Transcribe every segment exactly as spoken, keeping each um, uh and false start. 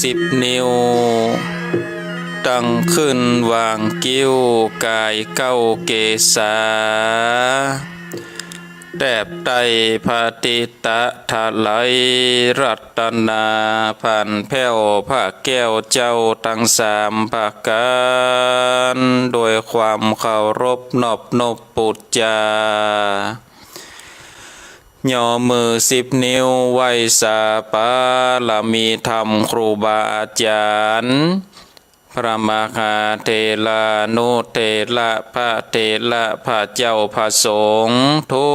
สิบนิ้ว ตั้งขึ้นวางกิ้วก๋ายเก้าเกศา แตบใต้พระติตะถลายรัตนา ผ่านแผ้วพระแก้วเจ้าตังสามประก๋าน โดยความเคารพนอบนบปู๋จา ย่อมือสิบนิ้วไหว้สาบารมีธรรมครูบาอาจ๋ารย์ พระมหาเถรานุเถระ พระเถระ พระเจ้า พระสงฆ์ ทุ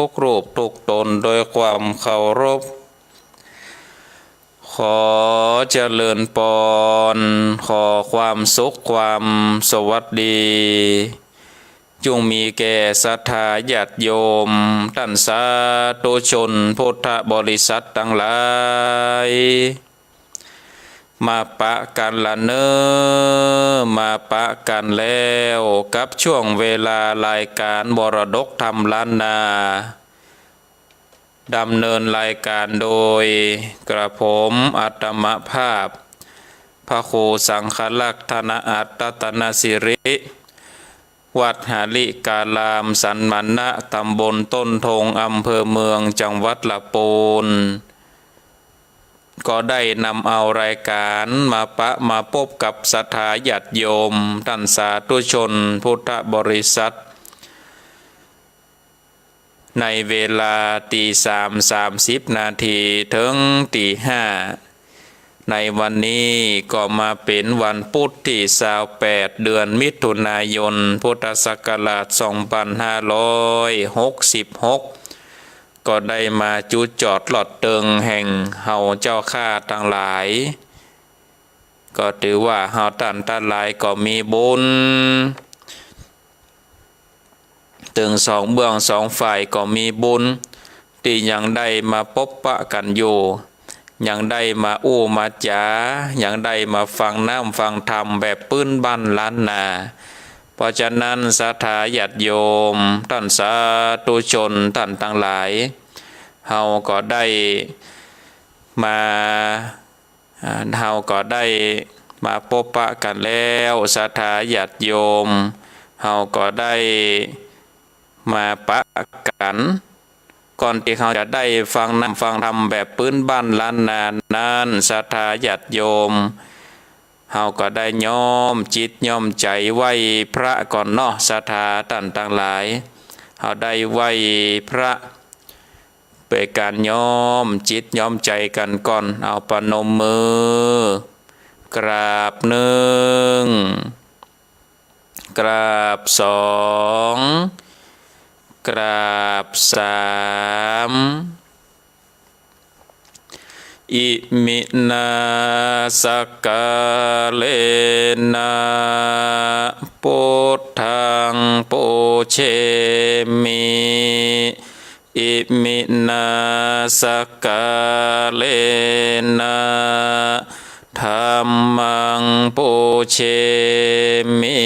กรูปทุกต๋นโดยความเคารพ ขอเจริญปอน ขอความสุขความสวัสดี จุ่งมีแก่ศรัทธาญาติโยม ต้านสาธุชนพุทธบริษัทตังหลาย มาปะกั๋นละเน่อ มาปะกั๋นแล้วกับช่วงเวลารายก๋านมรดกธรรมล้านนา ดำเนินรายก๋านโดยกระผมอาตมาภาพ พระครูสังฆรักษ์ ธนอัตตนสิริ วัดหริการามสันมณะ ตำบลต้นธง อำเภอเมือง จังหวัดละปูน ก็ได้นำเอารายก๋านมาปะมาปบกับศรัทธาญาติโยม ต้านสาธุชนพุทธบริษัท ในเวลาตีสามสามสิบนาทีเถิงตีห้า ในวันนี้ก็มาเป๋นวันปุ๊ดตี้ซาวแปด เดือนมิถุนายน พุทธศักราชสองปันห้าร้อยหกสิบหก ก็ได้มาจุจอดลอดเติงแห่งเฮาเจ้าข้าตังหลาย ก็ถือว่าเฮาต้านตังหลายก็มีบุญ ตึงสองเบื้องสองฝ่ายก็มีบุญ ตี้ยังได้มาปบปะกั๋นอยู่ ยังได้มาอู้มาจ๋า ยังได้มาฟังน้ำฟังธรรมแบบปื๊นบ้านล้านนา เพราะฉะนั้นศรัทธาญาติโยม ต้านสาธุชนต้านตังหลาย เฮาก็ได้มา อ่า เฮาก็ได้มาปบปะกั๋นแล้ว ศรัทธาญาติโยม เฮาก็ได้มาปะกั๋น ก่อนตี้เฮาจะได้ฟังน้ำฟังธรรมแบบปื๊นบ้านล้านนานั้น ศรัทธาญาติโยม เฮาก็ได้น้อมจิตน้อมใจ๋ไหว้พระก่อนเนาะ ศรัทธาต้านตังหลาย เฮาได้ไหว้พระ เป๋นก๋านน้อมจิตน้อมใจ๋กั๋นก่อน เอาประนมมือ กราบหนึ่ง กราบสอง กราบสาม อิมินาสักกาเลนะ ปุทธังปูเชมิ อิมินาสักกาเลนะ ธัมมังปูเชมิ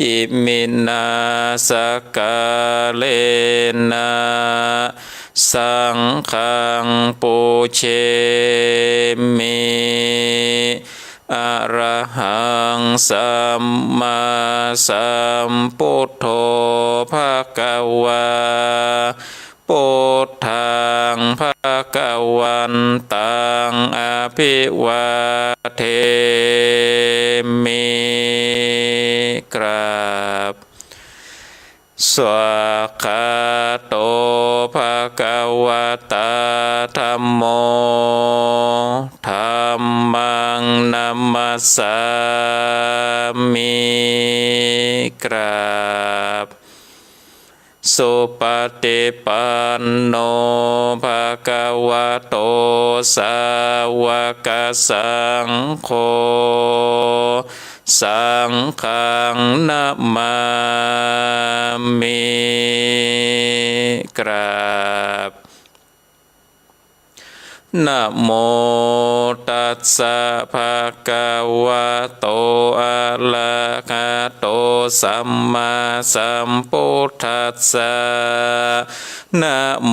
อิมินาสักกาเลนะ สังฆังปูเชมิ อะระหังสัมมาสัมพุทโธ ภะคะวา พุทธัง ภะคะวันตัง อะภิวาเทมิ กราบ สวากขาโต ภะคะวะตา ธัมโม ธัมมัง นะมัสสามิ กราบ สุปะติปันโน ภะคะวะโต สาวะกะสังโฆ สังฆัง นะมามิ กราบ นะโมตัสสะ ภะคะวะโต อะระหะโต สัมมาสัมพุทธัสสะ นะโม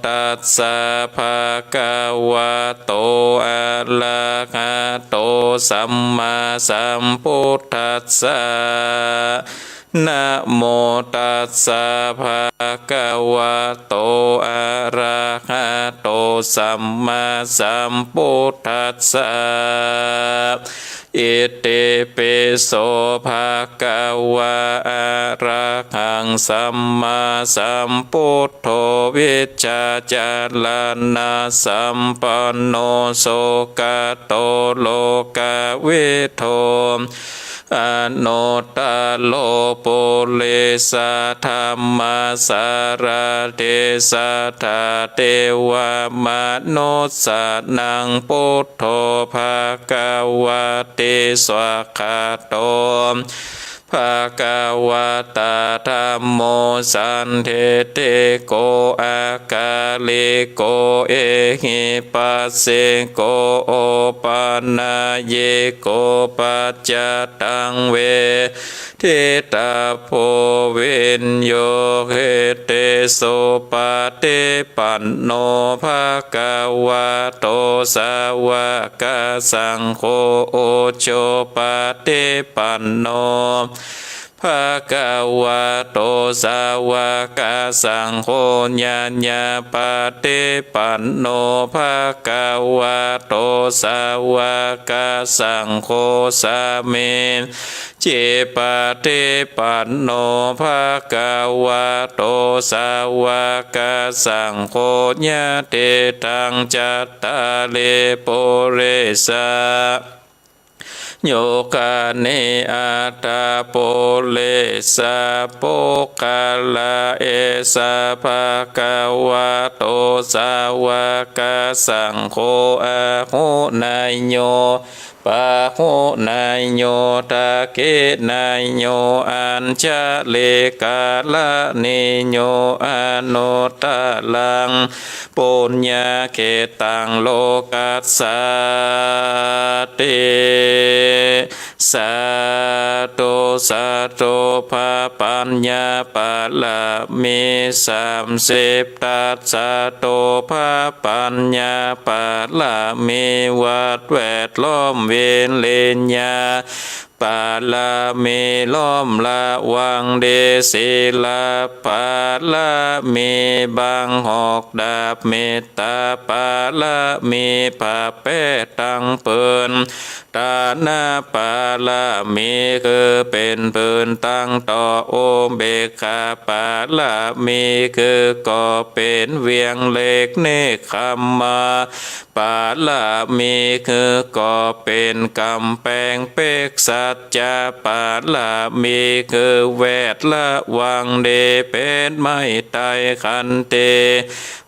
ตัสสะ ภะคะวะโต อะระหะโต สัมมาสัมพุทธัสสะ นะโมตัสสะ ภะคะวะโต อะระหะโต สัมมาสัมพุทธัสสะ อิติปิโส ภะคะวะ อะระหัง สัมมาสัมพุทโธ วิชชาจารณะสัมปันโน สุขโต โลกวิทู อนุตตโร ปุริสธัมมสารถิ สัทธาเทวมนุสสานัง พุทโธ ภะคะวะติ สวากขาโต ภะคะวะตา ธัมโม สันทิฏฐิโก อะกาลิโก เอหิปัสสิโก โอปะนายิโก ปัจจตัง เว ทิตาโพ วิญโญหิติ สุปฏิปันโน ภะคะวะโต สาวกสังโฆ อุจุปฏิปันโน ภะคะวะโต สาวกสังโฆ ญาณาปฏิปันโน ภะคะวะโต สาวกสังโฆ สามี จิปฏิปันโน ภะคะวะโต สาวกสังโฆ ยะถิตัง จัตตาริ ปุริสา ยุคานิ อัตถะ ปุริสะ ปุคคละ เอสะ ภะคะวะโต สาวกสังโฆ อะหุเนยโย ปะหุเนยโย ทักขิเนยโย อัญชลีกะระณีโย อนุตตรัง ปุญญาเขตตัง โลกัสสาติ สาธุ สาธุ พระปัญญาบารมีสามสิบทัศ สาธุ พระปัญญาบารมี วัดแวดล้อม วิริญญา บารมี ล้อมระวังดี ศีลบารมี บังหอกดาบ เมตตาบารมี ผ้าแป้ตังปืน ทานบารมี คือเป๋นปืนตังต่อ อุเบกขาบารมี คือก่อเป๋นเวียงเหล็ก เนกขัมมา บารมี คือก่อเป๋นก๋ำแปงเป๊ก สัจจะบารมี คือแวดระวังดี เป๋นไม้ไตร ขันติ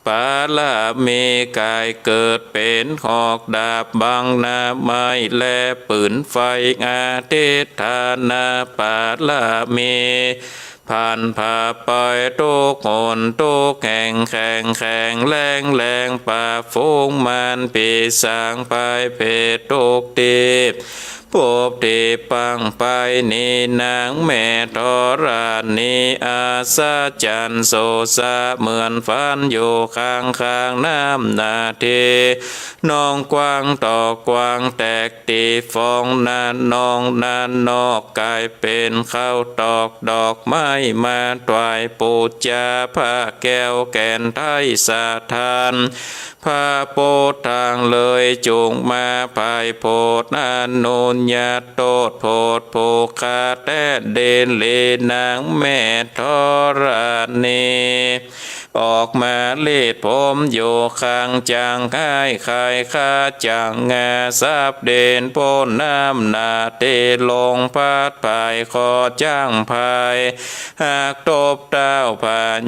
บารมี ก๋ายเกิดเป๋นหอกดาบ บังหน้าไม้และปืนไฟ อธิฏฐานบารมี ผ่านผ่าไปทุกหนทุกแห่ง แข็งแข็งแรงแรง ปราบฝูงมารปีศาจภัยเผตรทุกตี้ ภพตี้ปางไปนี้ นางแม่ธรณี อัศจรรย์โสสะเหมือนฝัน อยู่ข้างข้างน้ำนาที นองกว้างตอกกว้าง แตกตี้ฟอง นาดนองนาดนอก ก๋ายเป๋นข้าวตอกดอกไม้ มาถวายปู๋จา พระแก้วแก่นไทยสถาน พระโพธิ์ทางเลยจุ่งมา ไพร่โพธิ์อนุญาต โตษโพธิ์ผู้ฆ่าแต๊ดีหลี นางแม่ธรณี ออกมาลีดผมอยู่ข้างจาง คล้ายคล้ายข้าจ้างงา สับดินป๊นน้ำนาที ลมพัดผายคอจ้างพาย หากตบเท้าพ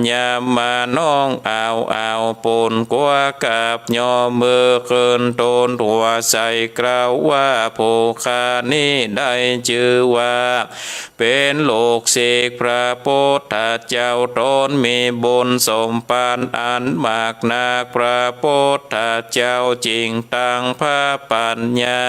ญามาร ฮ้องอ้าวอ้าว ปูนกั๋วกราบย่อมือขึ้น ทูลหัวใส่เกล้าว่า ผู้ข้านี้ได้จื้อว่า เป๋นลูกศิษย์พระพุทธเจ้า ต๋นมีบุญสมบัติอันมากนัก พระพุทธเจ้าจึงตั้งพระปัญญา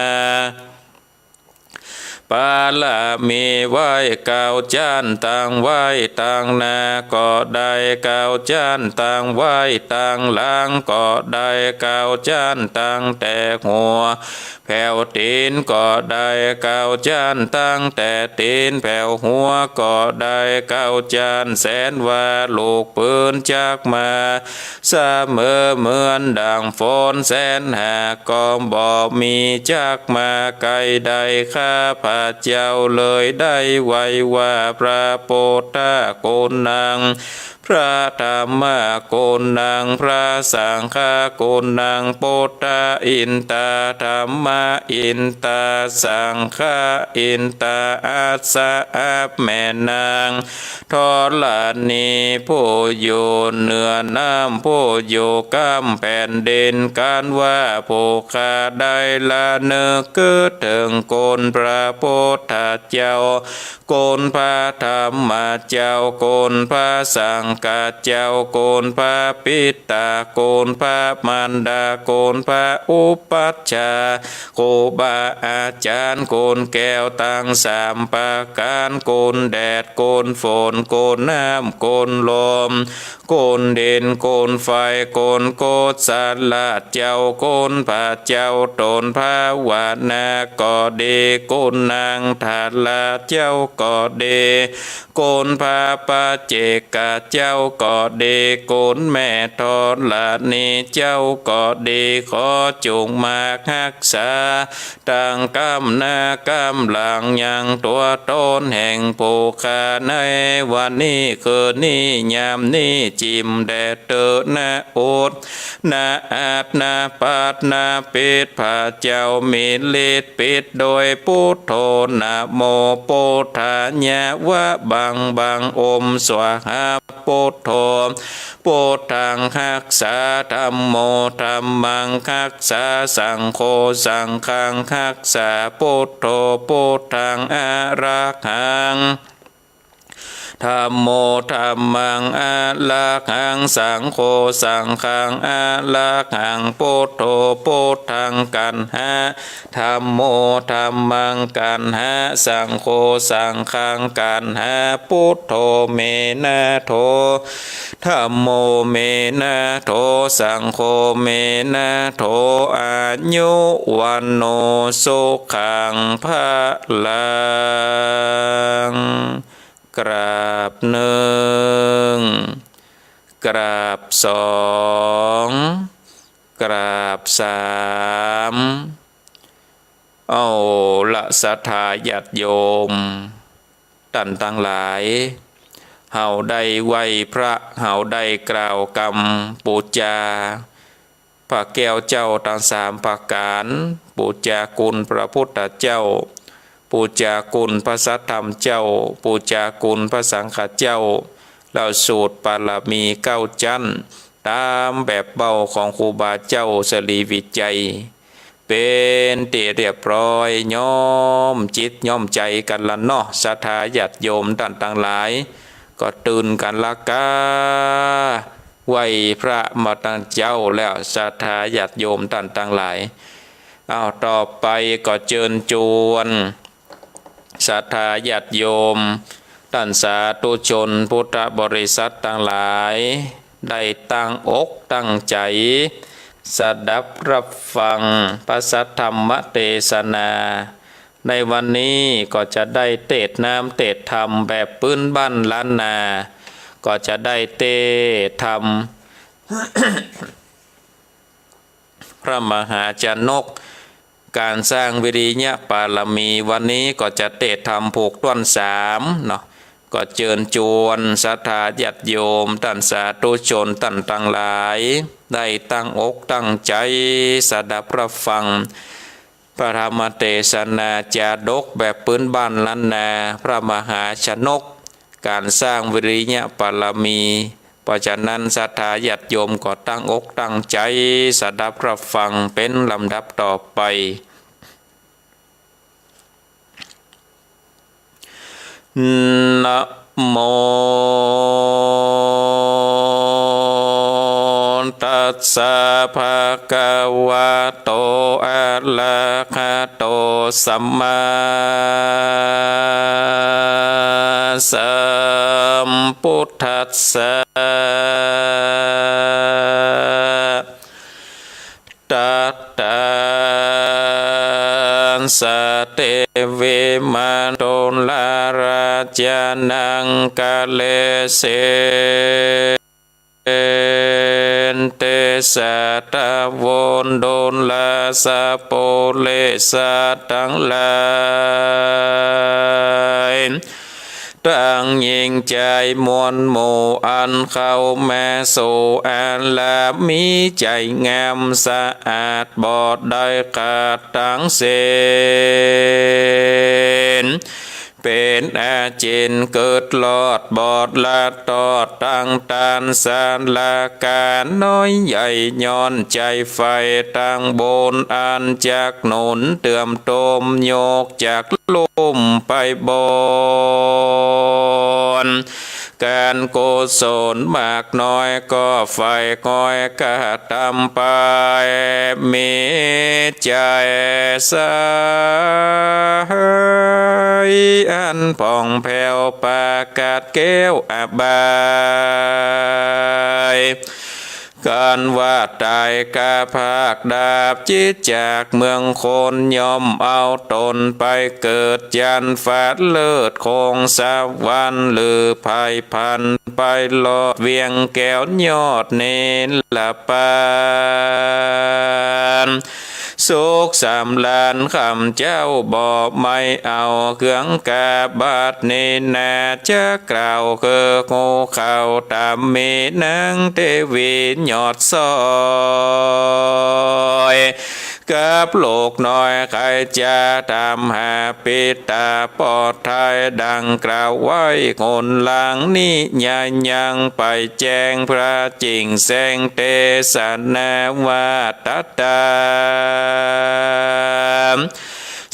ปารมีไหว้เก้าจ๊าน ตั้งไว้ตางหน้าก็ได้ เก้าจ๊านตั้งไว้ตางหลังก็ได้ เก้าจ๊านตั้งแต่หัวแผวตี๋นก็ได้ เก้าจ๊านตั้งแต่ตี๋นแผวหัวก็ได้ เก้าจ๊านแสนว่าลูกปืนจักมา เสมอเหมือนดั่งฝนแสนหากก็บ่มีจักมาไกลได้ ข้าพระเจ้าเลยได้ไหว้ว่า พระพุทธะกุณัง พระธัมมะกุณัง พระสังฆะกุณัง พุทธะอินตา ธัมมะอินตา สังฆะอินตา อัสสะ อับแม่นาง ธรณี ผู้อยู่เหนือน้ำ ผู้อยู่ก้ำแผ่นดิน กันว่าผู้ข้าได้ระนึกกึ๊ดเถิงคุณพระพุทธเจ้า คุณพระธัมมะเจ้า คุณพระสังฆะเจ้า คุณพระปิตา คุณพระมารดา คุณพระอุปัชฌาย์ ครูบาอาจ๋ารย์ คุณแก้วตังสามประก๋าน คุณแดด คุณฝน คุณน้ำ คุณลม คุณดิน คุณไฟ คุณกุศลเจ้า คุณพระเจ้าต๋นภาวนาก็ดี คุณนางทาราเจ้าก็ดี คุณพระปัจเจกเจ้าก็ดี คุณแม่ธรณีเจ้าก็ดี ขอจุ่งมาฮักษา ตังก้ำหน้าก้ำหลังยังตั๋วต๋นแห่งผู้ข้าในวันนี้คืนนี้ยามนี้ จิ่มแด่เต๊อะ นะโอษ นะอาด นะปัด นะปิด พระเจ้ามีฤทธิ์ปิดโดยปุทโธ นะโมปุทธายะ วะบังบัง โอม สวาหา ปุทโธ พุทธังฮักษา ธัมโม ธัมมังฮักษา สังโฆ สังฆังฮักษา พุทโธ พุทธังอะระหัง ธัมโม ธัมมังอะระหัง สังโฆ สังฆังอะระหัง พุทโธ พุทธังกัณหะ ธัมโม ธัมมังกัณหะ สังโฆ สังฆังกัณหะ พุทโธ เมนะโธ ธัมโม เมนะโธ สังโฆ เมนะโธ อายุ วัณโณ สุขัง พลัง กราบนึ่ง กราบสอง กราบสาม เอาละศรัทธาญาติโยมต้านตังหลาย เฮาได้ไหว้พระ เฮาได้กล่าวกำปู๋จา พระแก้วเจ้าตังสามประก๋าน ปู๋จาคุณพระพุทธเจ้า ปู๋จาคุณพระสัตธรรมเจ้า ปู๋จาคุณพระสังฆเจ้า แล้วสูตรปารมีเก้าจั๊น ต๋ามแบบเบ้าของครูบาเจ้าสรีวิชัย เป๋นตี้เรียบร้อย ย้อมจิตย้อมใจ๋กั๋นละเนาะ ศรัทธาญาติโยมต้านตังหลาย ก็ตื่นกั๋นละก้า ไหว้พระมาตังเจ๊าแล้ว ศรัทธาญาติโยมต้านตังหลาย เอา ต่อไปก็เจิญจวน ศรัทธาญาติโยม ต้านสาธุชนพุทธบริษัทตังหลาย ได้ตั้งอกตั้งใจ๋ สดับฮับฟังพระสัทธรรมเตสนา ในวันนี้ก็จะได้เตสน์น้ำเตสน์ธรรมแบบปื๊นบ้านล้านนา ก็จะได้เตสน์ธรรม พระมหาชนก ก๋านสร้างวิริยะปารมี วันนี้ก็จะเตสน์ธรรมผูกต้วนสามเนาะ ก็เจิญจวนศรัทธาญาติโยม ต้านสาธุชนต้านตังหลาย ได้ตั้งอกตั้งใจ๋ สดับฮับฟัง พระธรรมเตสนาจาดกแบบปื๊นบ้านล้านนา พระมหาชนก ก๋านสร้างวิริยะปารมี เพราะฉะนั้นศรัทธาญาติโยมก็ตั้งอกตั้งใจ๋ สดับฮับฟังเป๋นลำดับต่อไป นะโม ตัสสะ ภะคะวะโต อะ ระหะโต สัมมาสัมพุทธัสสะ ตัตตา สะ เต วิ มะ ตุ ลา รา จา นัง กะ เล เส เต สะ ตะ โว ตุ ลา สะ ปุ เร สะ ตัง หลาย ตัง ญิงจาย มวลหมู่ อัน เข้า มา สู่ อาลาม มี ใจ๋ งาม สะอาด บ่ ได้ ขาด ตัง สิ้น เป๋น อาจิน เกิด รอด บ่ ละ ตอด ตัง ตาน สาลา ก๋าน น้อย ใหญ่ ย้อน ใจ๋ ใฝ่ ตัง บุญ อัน จัก หนุน เตื้อม ตม ยก จัก ลุ่ม ไป บน ก๋าน กุศล มาก น้อย ก็ ใฝ่ ก้อย กระ ตำ ไป มี ใจ๋ ใส อัน ผ่อง แผ้ว ปรากัด แก้ว อบาย ก๋าน ว่า ต๋าย กา พราก ดับ จิต จาก เมือง คน ย่อม เอา ต๋น ไป เกิด ยัน ฟ้า เลิศ คง สวรรค์ หรือ ไพร่ พัน ไป รอด เวียง แก้ว ยอด เนร ปาน สุข สำราญ ข้าพเจ้า บ่ ไม่ เอา เครื่อง กา บัด นี้ นา จัก กล่าว คือ ฮู้ ข่าว ต๋าม มี นาง เตวี ยอด ซ้อย กับ ลูก น้อย ใค่ จะ ถาม หา ปิต๋า ปอด ไท้ ดัง กล่าว ไว้ หน หลัง นี้ ยา ยัง ไป แจ้ง พระ จิ่ง แสง เตสนา ว่า ตัตตา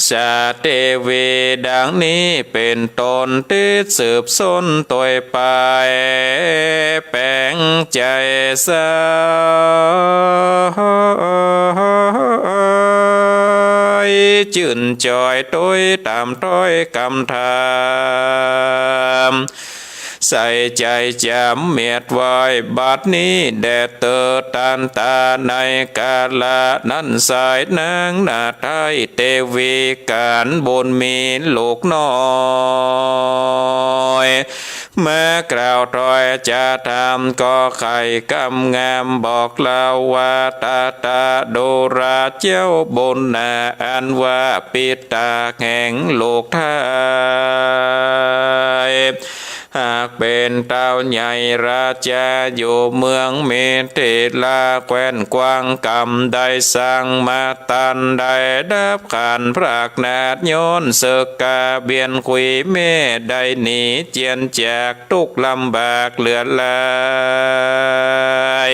สะ เตวี ดัง นี้ เป๋น ต้น ติด สืบ ส้น ตวย ไป แป๋ง ใจ๋ ใส จื้น จอย ตวย ต๋าม ถ้อย กำ ธรรม ใส่ ใจ๋ จ๋ำ เมียด ไว้ บัด นี้ แด่ เตอ ตาน ต๋า ใน กาละ นั้น สาย นาง นา ไท้ เตวี ก๋าน บุญ มี ลูก น้อย มา กล่าว ถ้อย จะ ธรรม ก็ ใค่ กำ งาม บอก เล่า ว่า ตัตตา ดูรา เจ้า บุญ นา อัน ว่า ปิต๋า แห่ง ลูก ไท้ หาก เป๋น เต้า ใหญ่ ราชา อยู่ เมือง มิถิลา แคว้น กว้าง ก๋ำ ได้ สัง มา ตัน ได้ ดับ ขัน พราก นาด ย้อน เสิก กา เบียน คุย แม่ ได้ หนี เจียน จาก ตุ๊กข์ ลำบาก เหลือ หลาย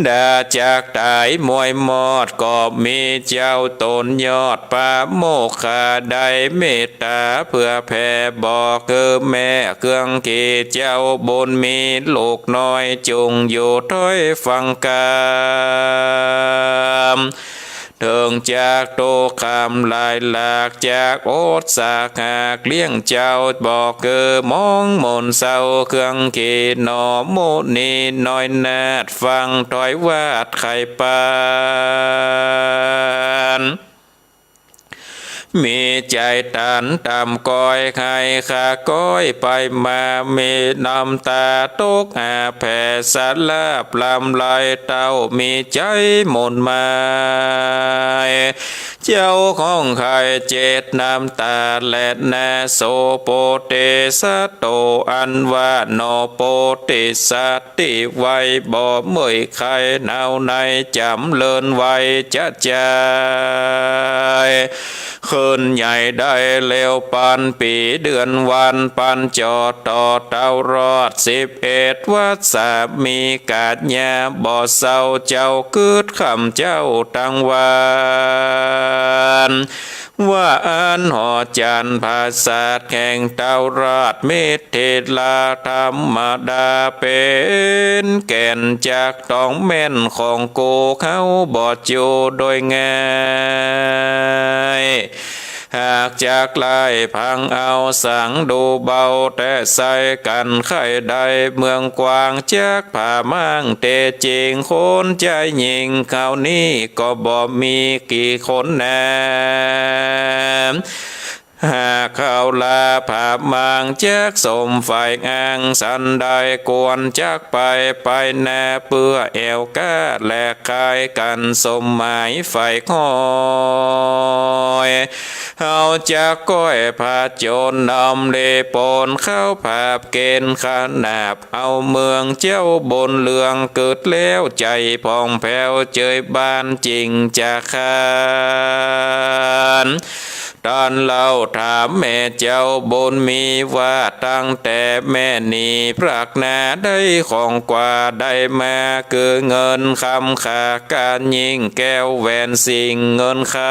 ดา จัก ต๋าย มวย มอด ก็ มี เจ้า ต๋น ยอด ปาโมกขา ได้ เมตต๋า เปื้อ แผ่ บอก คือ แม่ เครื่อง ขี่ เจ้า บุญ มี ลูก น้อย จุ่ง อยู่ ถ้อย ฟัง กำ เถิง จาก ตุ๊กข์ คำ หลาย หลาก จาก อด สาก หาก เลี้ยง เจ้า บอก คือ มอง มน เศร้า เครื่อง ขี่ หนอ มุนี น้อย นาฏ ฟัง ถ้อย วาด ไข ปัน มี ใจ๋ ตัน ต๋าม ก้อย ไห้ ข้า ก้อย ไป มา มี น้ำต๋า ตุ๊กข์ อา แผ่ สาราบ ลำ ลาย เต้า มี ใจ๋ หมุน ไม้ เจ้า ของ ไห้ เจ็ด น้ำต๋า แล นา โส โป ติ สัตโต อัน ว่า หนอ โป ติ สัตว์ ตี้ ไว้ บ่ เมื่อย ไข้ หนาว ใน จ๋ำ เลิน ไว จะ ใจ๋ ขึ้น ใหญ่ ได้ เร็ว ปัน ปี๋ เดือน วัน ปัน จอด ต่อ เต้า รอด สิบเอ็ด วรรษา มี ก๋าญา บ่ เศร้า เจ้า กึ๊ด ข้าพเจ้า ตัง วัน ว่าอั้นหอจั๋นปราสาทแห่งเต้าราชมิถิลา ธรรมดาเป๋นแก่นจักต้องแม่นของกู เฮาบ่อยู่โดยง่าย หากจักไล่พังเอาสังดูเบา แต่ใส่กั๋นใค่ได้เมืองกว้าง จักผามั่งเต๊จริง คนใจ๋ญิงเฮานี้ก็บ่มีกี่คนนา หากเฮาลาผามั่งจักสมใฝ่อ้าง สันใดควรจักไป ไปนาเปื้อแอ่วก้า และคายกั๋นสมหมายใฝ่ฮอย เฮาจักก้อยผจญนำเลปน เข้าผาบเกณฑ์ขนาบ เอาเมืองเจ้าบุญเรือง เกิดแล้วใจ๋ผ่องแผ้ว เจยบานจริงจะคาน ต้านเล่าถามแม่เจ้าบุญมีว่า ตั้งแต่แม่หนีพรากนา ได้ของกว่าได้มา คือเงินคำขาก้ายิ่งแก้วแหวนสิ่งเงินคำ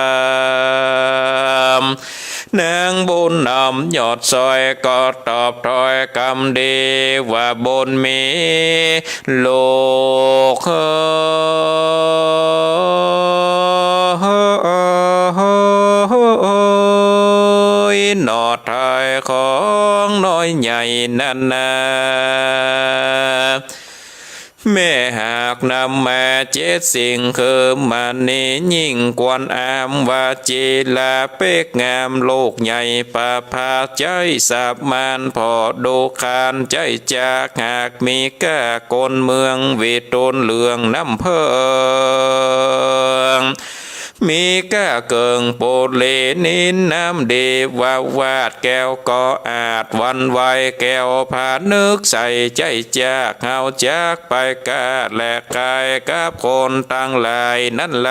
นางบุญนำยอดซอยก็ตอบถ้อยกำดีว่า บุญมีลูกเอยหนอไทยของน้อยใหญ่นั้นนา แม่หากนำมาเจ็ดสิ่งคือมณียิ่งควรอาม วจีลาเป๊กงาม ลูกใหญ่ประภาใจ๊สมาน ผ่อดูคานใจ๊จาก หากมีก้าคนเมืองวิทูลเรืองน้ำเพิง มีก้าเกิ่งปุรีนินน้ำดี วาวาดแก้วก็อาจหวั่นไหว แก้วผนึกใส่ใจ๊จาก เฮาจักไปก้าและคายกับคนตังหลายนั้นแล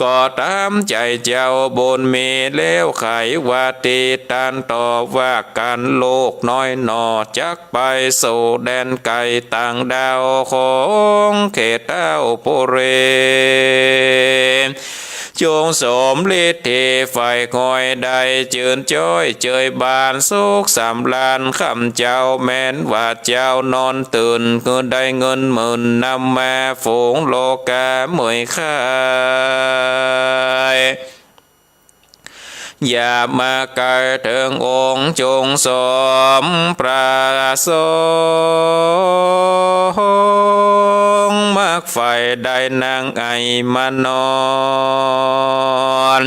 ก็ต๋ามใจ๋เจ้าบุญมีแล้วไขว่า ตี้ต้านตอบว่ากั๋น ลูกน้อยหนอจักไปสู่แดนไก๋ต่างดาว ของเขตเต้าปุรี จงสมฤทธิใฝ่ฮอยได้จืนจ้อย เจยบานสุขสำราญ ค่ำเจ้าแม้นว่าเจ้านอนตื่น คือได้เงินหมื่นนำมา ฝูงโลกาเมื่อยคาย อย่ามาไก๋เถิงองค์ จงสมประสงค์ มักใฝ่ได้นางไอ่มานอน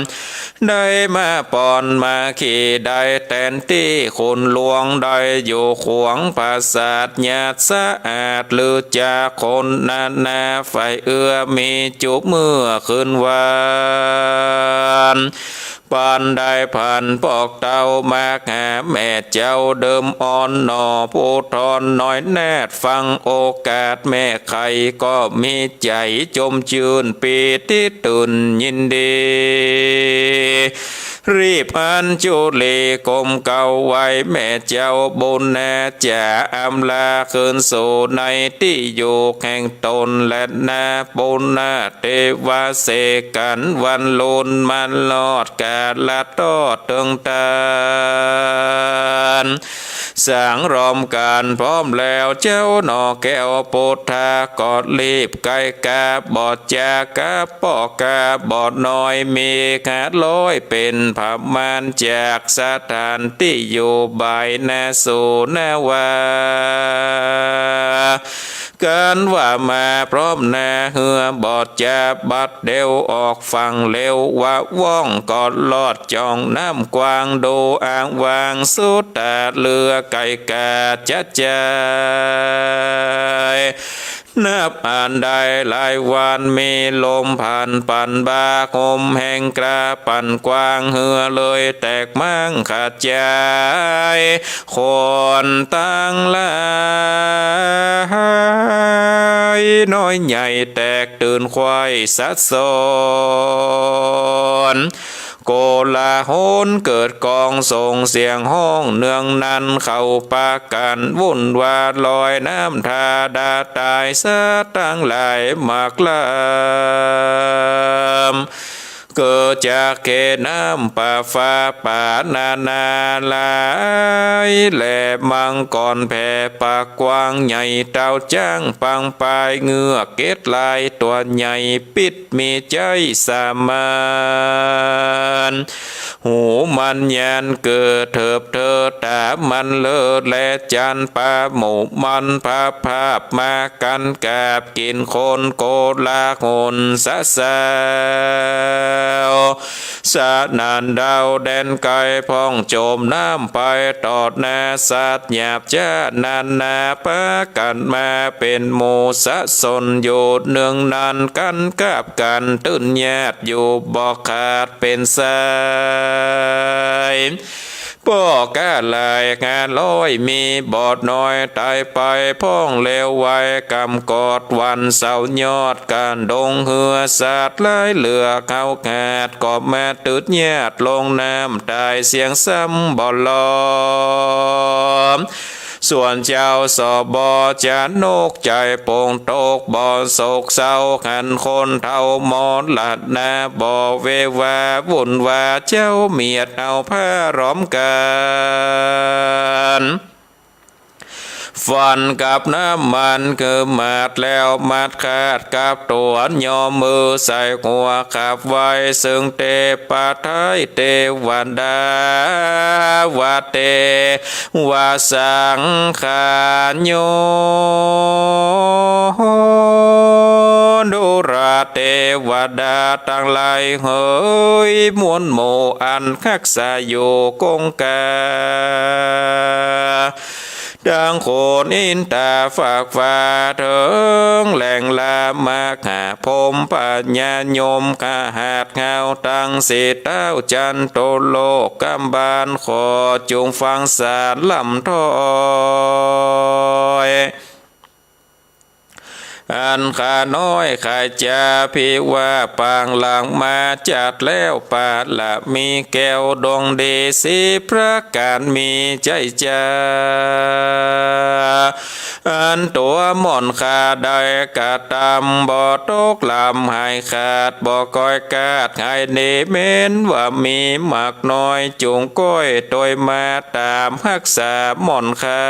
ได้มาปอนมาขี่ ได้แตนตี้ขุนหลวง ได้อยู่ขวงปราสาทหยาดสะอาด ลือจากคนนานา ใฝ่เอื้อมีจุเมื่อคืนวาน ปานได้ผันปอกเต้ามาหาแม่เจ้าเดิมอ่อนหนอ ผู้ทอนน้อยแนดฟังโอกาส แม่ไข่ก็มีใจ๋จมจื้นปีติตื่นยินดี รีบอัญจุลีก้มเก้าไหว้แม่เจ้าบุญนา จะอำลาคืนสู่ในตี้อยู่แห่งตน และนาปุณณเทวาเสกกั๋นวันลุนมาลอดกาละตอดเถิงตาน สังรอมกั๋นพร้อมแล้ว เจ้าหน่อแก้วปุทธาก็รีบไก๋กาบอดจากาป้อกาบอดน้อย มีห้าร้อยเป๋นประมาณ จากสถานตี้อยู่บ่ายนาสู่นาวา กั๋นว่ามาพร้อมนาเฮือบอดจา บัดเดียวออกฝั่งเร็ว วะว่องก็ลอดจ่องน้ำกว้าง ดูอ่างวางสุดตาเหลือไก๋กาจะจาย นับอันได้หลายวัน มีลมผ่านปั่นบา ห่มแห่งกล้าปั่นกว้าง เฮือเลยแตกม้างขาดจาย คนตังหลายน้อยใหญ่แตกตื่นไขว้สันสน โกลาหลเกิดก้องส่งเสียงฮ้องเนืองนัน เขาปากั๋นวุ่นวาลอยน้ำทาดาตายสัตว์ตังหลายมากลำ เกิดจากแควน้ำประปาป๋านานาหลาย และมังกรแผ่ปากกว้างใหญ่ เต่าจ๊างปางปาย เงือกเกล็ดลายตั๋วใหญ่ ปิ๊ดมีใจ๊สามาน หูมันยานเกิดเถิบเทิด ต๋ามันเลิศแลจันทร์ ปาหมู่มันพระภาพมากั๋น กาบกิ๋นคนโกลาหลสะสาว สนั่นดาวแดนไกลพ่องจ๋มน้ำไป ตอดหน้าสัตว์หยาบจ๊านานา ปากั๋นมาเป๋นหมู่สะสน อยู่เนืองนั้นกั๋น กาบกั๋นตื้นญาติ อยู่บ่ขาดเป๋นสาย ป้อก้าหลายห้าร้อย มีบ่น้อยต๋ายไปพ่อง เลวไวกำกอดวันเสาร์ยอด ก๋านดงเฮือสัตว์หลายเหลือ เข่าขาดก็มาตึดญาติ ลงน้ำต๋ายเสี้ยงซ้ำบ่ลอม ส่วนเจ้าสบ จานกใจ๋โป่งตกบ่โศกเศร้า หันคนเฒ่ามรณะบ่เววา วุ่นว่าเจ้าเมียดเอาผ้าหลอมกั๋น ฟันกับน้ำมันคือหมาดแล้วหมาดขาด กับตั๋วย่อมือใส่หัวขับไว้ ซึ่งเตปะไท้เตวดา ว่าเต ว่าสังขารโยดุราเตวดาตังหลายเหย มวลหมู่อันฮักษาอยู่คงคา ตังคนอินต๋าฟากฟ้า เถิงแหล่งลามหาพรหมปัญญายม ขหาดเฮาตังสี่เต้า จันตุโลกกำบาล ขอจุ่งฟังสารล่ำถ้อย อันข้าน้อยขายจาพิว่าปางหลังมาจัดแล้ว ปาละมีแก้วดวงดีสี่ประก๋าน มีใจ๊จา อันตั๋วหม่อนข้าได้กระตำ บ่ตกลำหายขาด บ่ก้อยกาดหายหนี แม้นว่ามีมากน้อย จุ่งก้อยตวยมาต๋ามฮักษาหม่อนข้า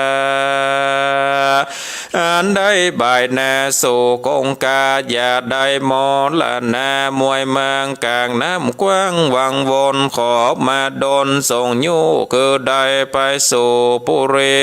อันได้บายหน้าสู่คงคา อย่าได้มรณะมวยเมืองก๋างน้ำกว้างวังวน ขอมาดลส่งยู้คือได้ไปสู่ปุรี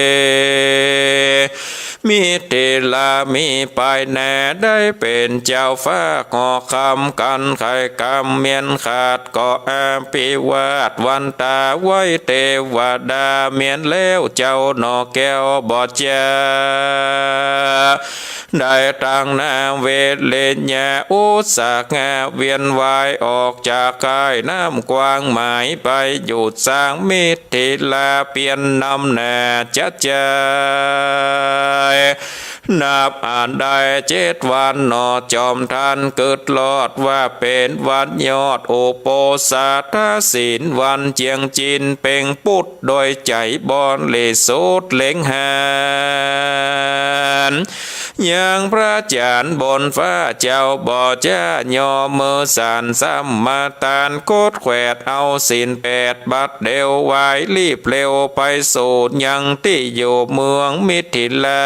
มิถิลามีปายหน้าได้เป๋นเจ้าฟ้า หอคำกั๋นไขกำเมียนขาด ก็อภิวาทวันต๋าไว้เตวดา เมียนแล้วเจ้าหน่อแก้วบ่จา ได้ตังนาเวริยะอุตสาหะ เวียนว่ายออกจากก้ายน้ำกว้าง หมายไปอยู่สร้างมิถิลา เปียรนำหน้าจะจาย นับอันได้เจ็ดวันหนอ จอมท่านกึ๊ดลอดว่าเป๋นวันยอดอุโปสถศีล วันเจียงจินเป่งปุต โดยใจ๋บริสุทธิ์เล็งหัน ยังพระจั๋นทร์บนฟ้าเจ้าบ่จ้า ย่อมือสานสมาตาน กดแขวดเอาศีลแปด บัดเดียววายรีบเร็ว ไปสู่ยังตี้อยู่เมืองมิถิลา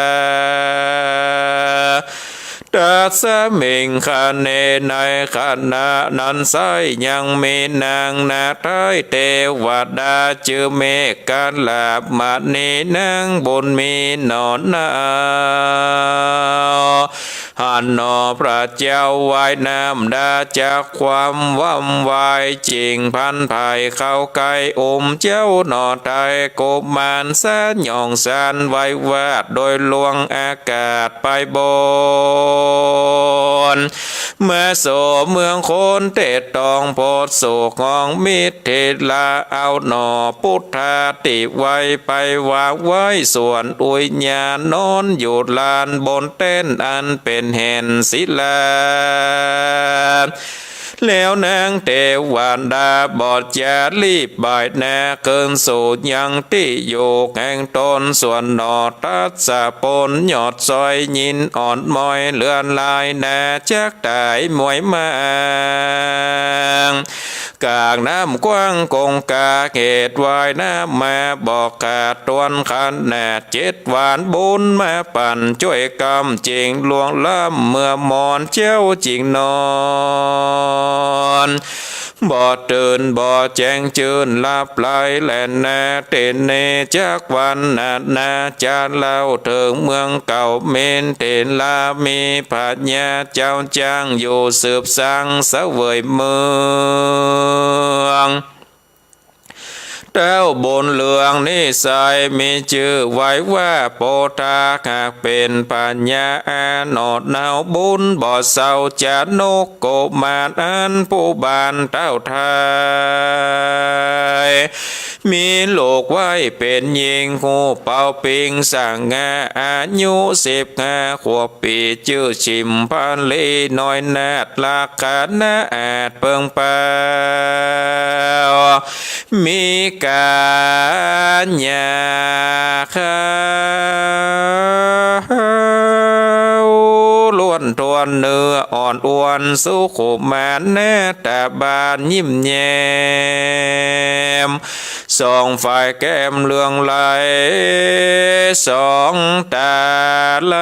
ตัสมิงคเน ในขณะนั้นไส้ ยังมีนางนาไท้เตวดา จื้อเมขลาบมณี นางบุญมีหนอนา หันหนอพระเจ้าว่ายน้ำดาจากความว่ำวาย จิ่งพลันไผเข้าใก้อุ้มเจ้าหนอไท้ กุมารสยองสันไหววาด โดยลวงอากาศไปบน มาสู่เมืองคนเตดตองโพธิ์สุขของมิถิลา เอาหนอปุทธาติไว้ไปวางไว้ ส่วนอุยญาณนอนอยู่ลานบนแต้นอันเป๋นแห่นศิลา แล้วนางเตวดาบ่จะรีบบ่ายหน้า คืนสู่ยังตี้อยู่แห่งต๋น ส่วนหน่อตัสสะผลยอดซอย ยินอ่อนมอยเหลือหลายนา จักต๋ายมวยมาง กากน้ำกว้างคงคา เหตุว่ายน้ำมาบ่ขาดถ้วนขนาด เจ็ดวันบุญมาปั๋นจ้วยกำ จึงล่วงล้ำเมื่อมอนเจ๊าจึงนอน บ่ตื่นบ่แจ้งจื้นหลับไหลแลนา เตเน จักวันนานา จะเล่าเถิงเมืองเก่าเมน เถรามีพญาเจ้าจ้าง อยู่สืบสังเสวยเมือง เต้าบุญเหลืองนิสัยมีจื้อไว้ว่าโพธา หากเป๋นพญาอาหนอดหนาวบุญบ่เศร้า จะนกโกมารอันผู้บานเต้าไทย มีลูกไว้เป๋นญิงฮูปเป๋าปิงสง่า อายุสิบห้าขวบปี๋ จื้อฉิมพลีน้อยนาฏ ลักขณะอาจเปิงเป๋า มีกัญญาขาว ล้วนถ้วนเนื้ออ่อนอ้วนสุขุมาน หน้าต๋าบานยิ้มแย้ม สองฝ่ายแก้มเหลืองไหล สองต๋าไหล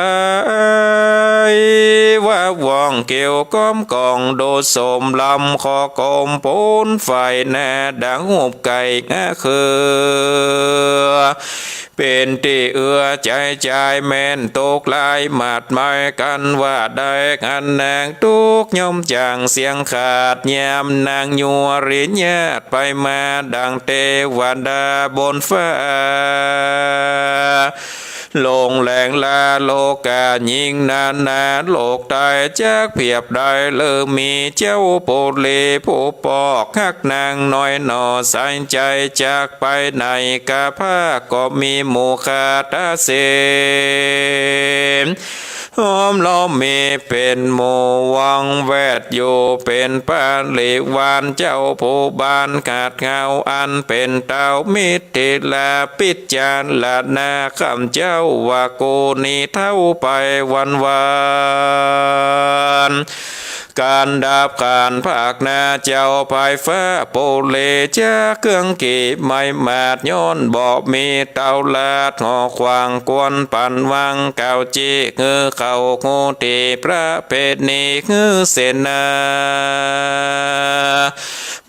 ว่าว่องเขียวก้อมกอง ดูสมลำคอกลมปูน ฝ่ายหน้าดังฮูปไก่งาเขือ เป๋นตี้เอื้อใจ๋จายแม่น ตกลายหมาดหมายกั๋นว่าได้ อันนางตุ๊กข์ย่อมจางเสี้ยงขาด ยามนางยัวริญญาติไปมา ดังเตวดาบนฟ้า ลงแหลงลาโลกา ยิ่งนานาโลกใต้จักเปียบได้ หรือมีเจ้าปุรีผู้ปอกฮักนางน้อยหน่อ ใส่ใจ๋จักไปไหน กาพร้าก็มีหมู่คาตาเสน ห้อมล้อมมีเป๋นหมู่วงแวดอยู่ เป๋นปริวารเจ้าผู้บานขัดเกลา อันเป๋นเต้ามิตร ถิราพิจารณาข้าพเจ้าว่ากูนี้เฒ่าไปวันวาน ก๋านดับขันภาคหน้าเจ้าภายฟ้าปุรี จักเครื่องกี่ไม้หมาด ย้อนบ่มีเต้าลาด หอขวางควรปั๋นวาง กล่าวจี้หื้อเข้าฮู้ตี้ประเพณี หื้อเสนา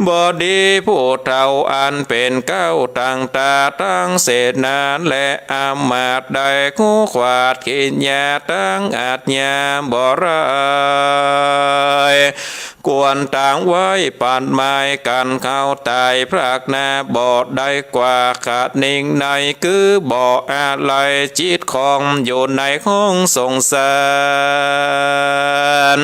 บดีผู้เฒ่าอันเป๋นเก๊าตังตาตังเสนา และอามาตย์ได้ฮู้ขวาดกิริยาตังอาชญาบ่ร้าย ควรตางไว้ปัดหมายกั๋นเข้าต๋ายพรากหน้าบ่ได้กว่า ขะนิ่งในคือบ่อาลัย จิตคล่องอยู่ในห้องสงสาร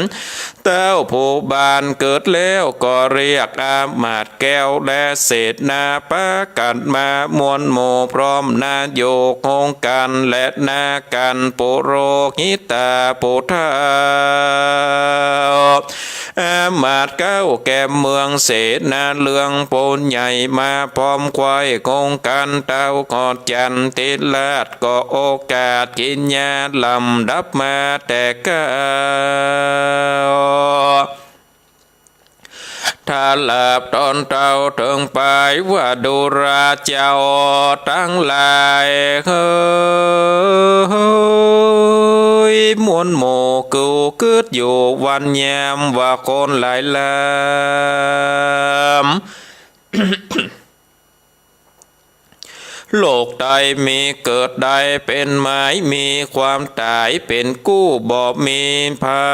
เต้าผู้บานเกิดแล้วก็เรียกอามาตย์แก้วและเสนา ปากั๋นมามวลหมู่พร้อมนาโยกองค์ก๋าน และนากั๋นปุโรหิตาผู้เฒ่า อามาตย์เก๊าแก่เมืองเสนาเรืองผู้ใหญ่ มาพร้อมไขว้องค์ก๋าน เต้าขอดจันทร์ทิราช ก็โอกาสกิริยาลำดับมาแต่เก๊า ถ้าหลับต๋อนเต้าเถิงไปว่าดูราเจ้าตังหลายเฮย มวลหมู่กูกึ๊ดอยู่วันยามว่าคนหลายลำ โลกใดมีเกิดได้เป๋นหมาย มีความต๋ายเป๋นกู้ บ่มีภั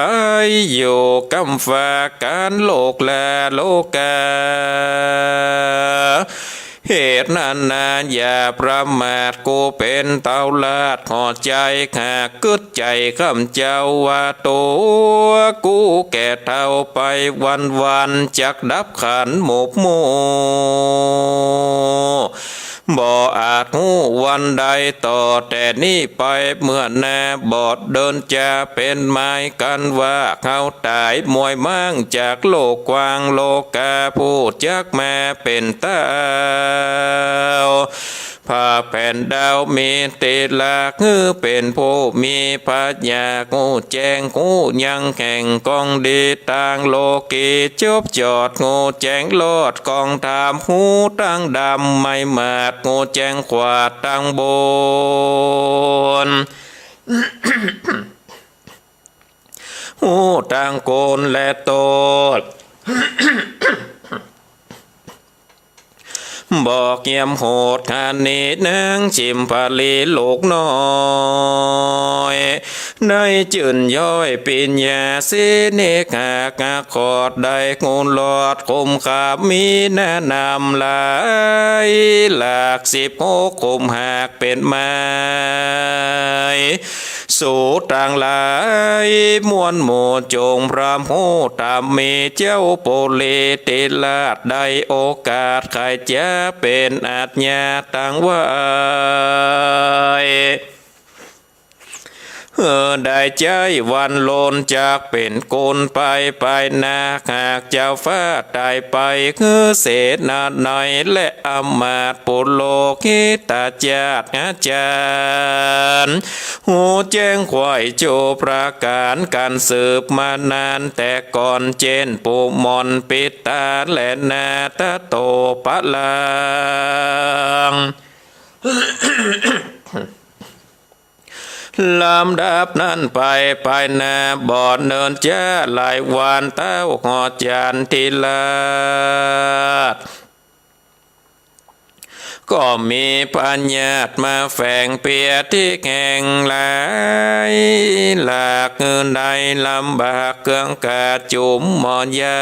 ยอยู่ก้ำฟ้า ก๋านโลกและโลกา เหตุนั้นนาอย่าประมาท กูเป๋นเต้าราชย์หอใจ๋ หากกึ๊ดใจ๋ข้าพเจ้าว่าตั๋วกูแก่เฒ่าไปวันๆ จักดับขันหมกมุ่น บ่อาจฮู้วันใดต่อแต่นี้ไป เมื่อหน้าบ่เดินจะเป๋นหมายกั๋นว่า เฮาต๋ายมวยม้างจากโลกกว้างโลก๋า ผู้จักมาเป๋นเต้า ผ้าแผ่นดาวมีติหลัก หื้อเป๋นผู้มีปัญญา ฮู้แจ้งฮู้ยังแห่งกองดี ตางโลกีจบจอด ฮู้แจ้งรอดกองธรรม ฮู้ตังดำไม้หมาด ฮู้แจ้งขวาดตังบุญ ฮู้ตังคุณและโต้ษ บ่เหี่ยมโหดหาหนีนางจิมพลีลูกน้อย ในจื้นย้อยปิญญาสิเนกหากขอดได้ ฮู้รอดคุมขามมีหน้านำหลาย หลากสิบหกคุมหากเป๋นไม้ สูตังหลายมวลหมู่จงพร้อมฮู้ธรรม มีเจ้าปุริติราชได้โอกาส ใค่จะเป๋นอาชญาตังวาย เออ ได้ใจ๊วันลนจากเป๋นคนไป ไปนา หากเจ้าฟ้าต๋ายไป หื้อเสนานัยและอำมาตย์ปุโรหิตจาตอาจารย์ ฮู้แจ้งไขว่โจประก๋าน กั๋นสืบมานานแต่ก่อน เจ้นปุมนปิตาและนาถโตปะลัง ลำดับนั้นไป ไปนาบ่เนินจ๊าหลายวัน เต้าหอจันทิราช ก็มีพญาติมาแฝงเปียที่แห่งหลาย หลากหื้อได้ลำบากเครื่องกาจุมหมอนยา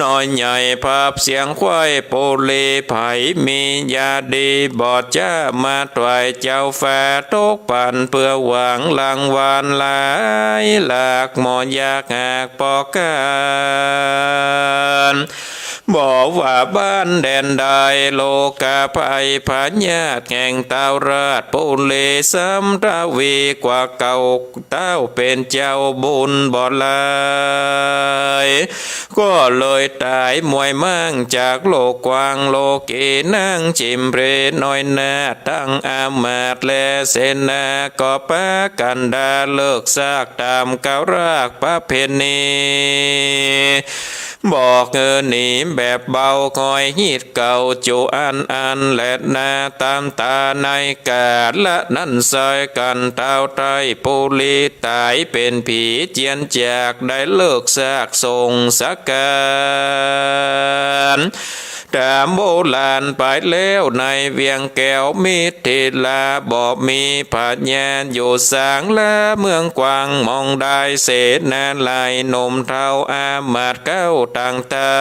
น้อยใหญ่ผับเสียงไขว่ปุริ ใผมียาดีบ่จ๊ามาถวายเจ้าฟ้า ตกปั๋นเปื้อหวังรางวัลหลาย หลากหมอนยาหากปอก๋าน บ่ว่าบ้านแดนใด โลกาภัยพญาติแห่งเต้าราชปุริ ซ้ำทวีกว่าเก่า เต้าเป๋นเจ้าบุญบ่หลาย ก็เลยต๋ายมวยม้างจากโลกกว้างโลกี นางจิมพลีน้อยนาถตังอำมาตย์และเสนา ก็ปากั๋นดาเลิกซากต๋ามเก่ารากประเพณี บอกเออหนีแบบเบาคอยฮิตเก่าจุอันอันแลนา ต๋ามต๋าในกาละนั้นซอยกั๋น เต้าไตรปุริต๋ายเป๋นผีเจียนจาก ได้เลิกซากสงสก๋าน ต๋ามโบราณไปแล้วในเวียงแก้วมิถิลา บ่มีพญาอยู่สางละเมืองกว้างหม่องได้ เสนาหลายหนุ่มเฒ่าอำมาตย์เก๊าต่างต๋า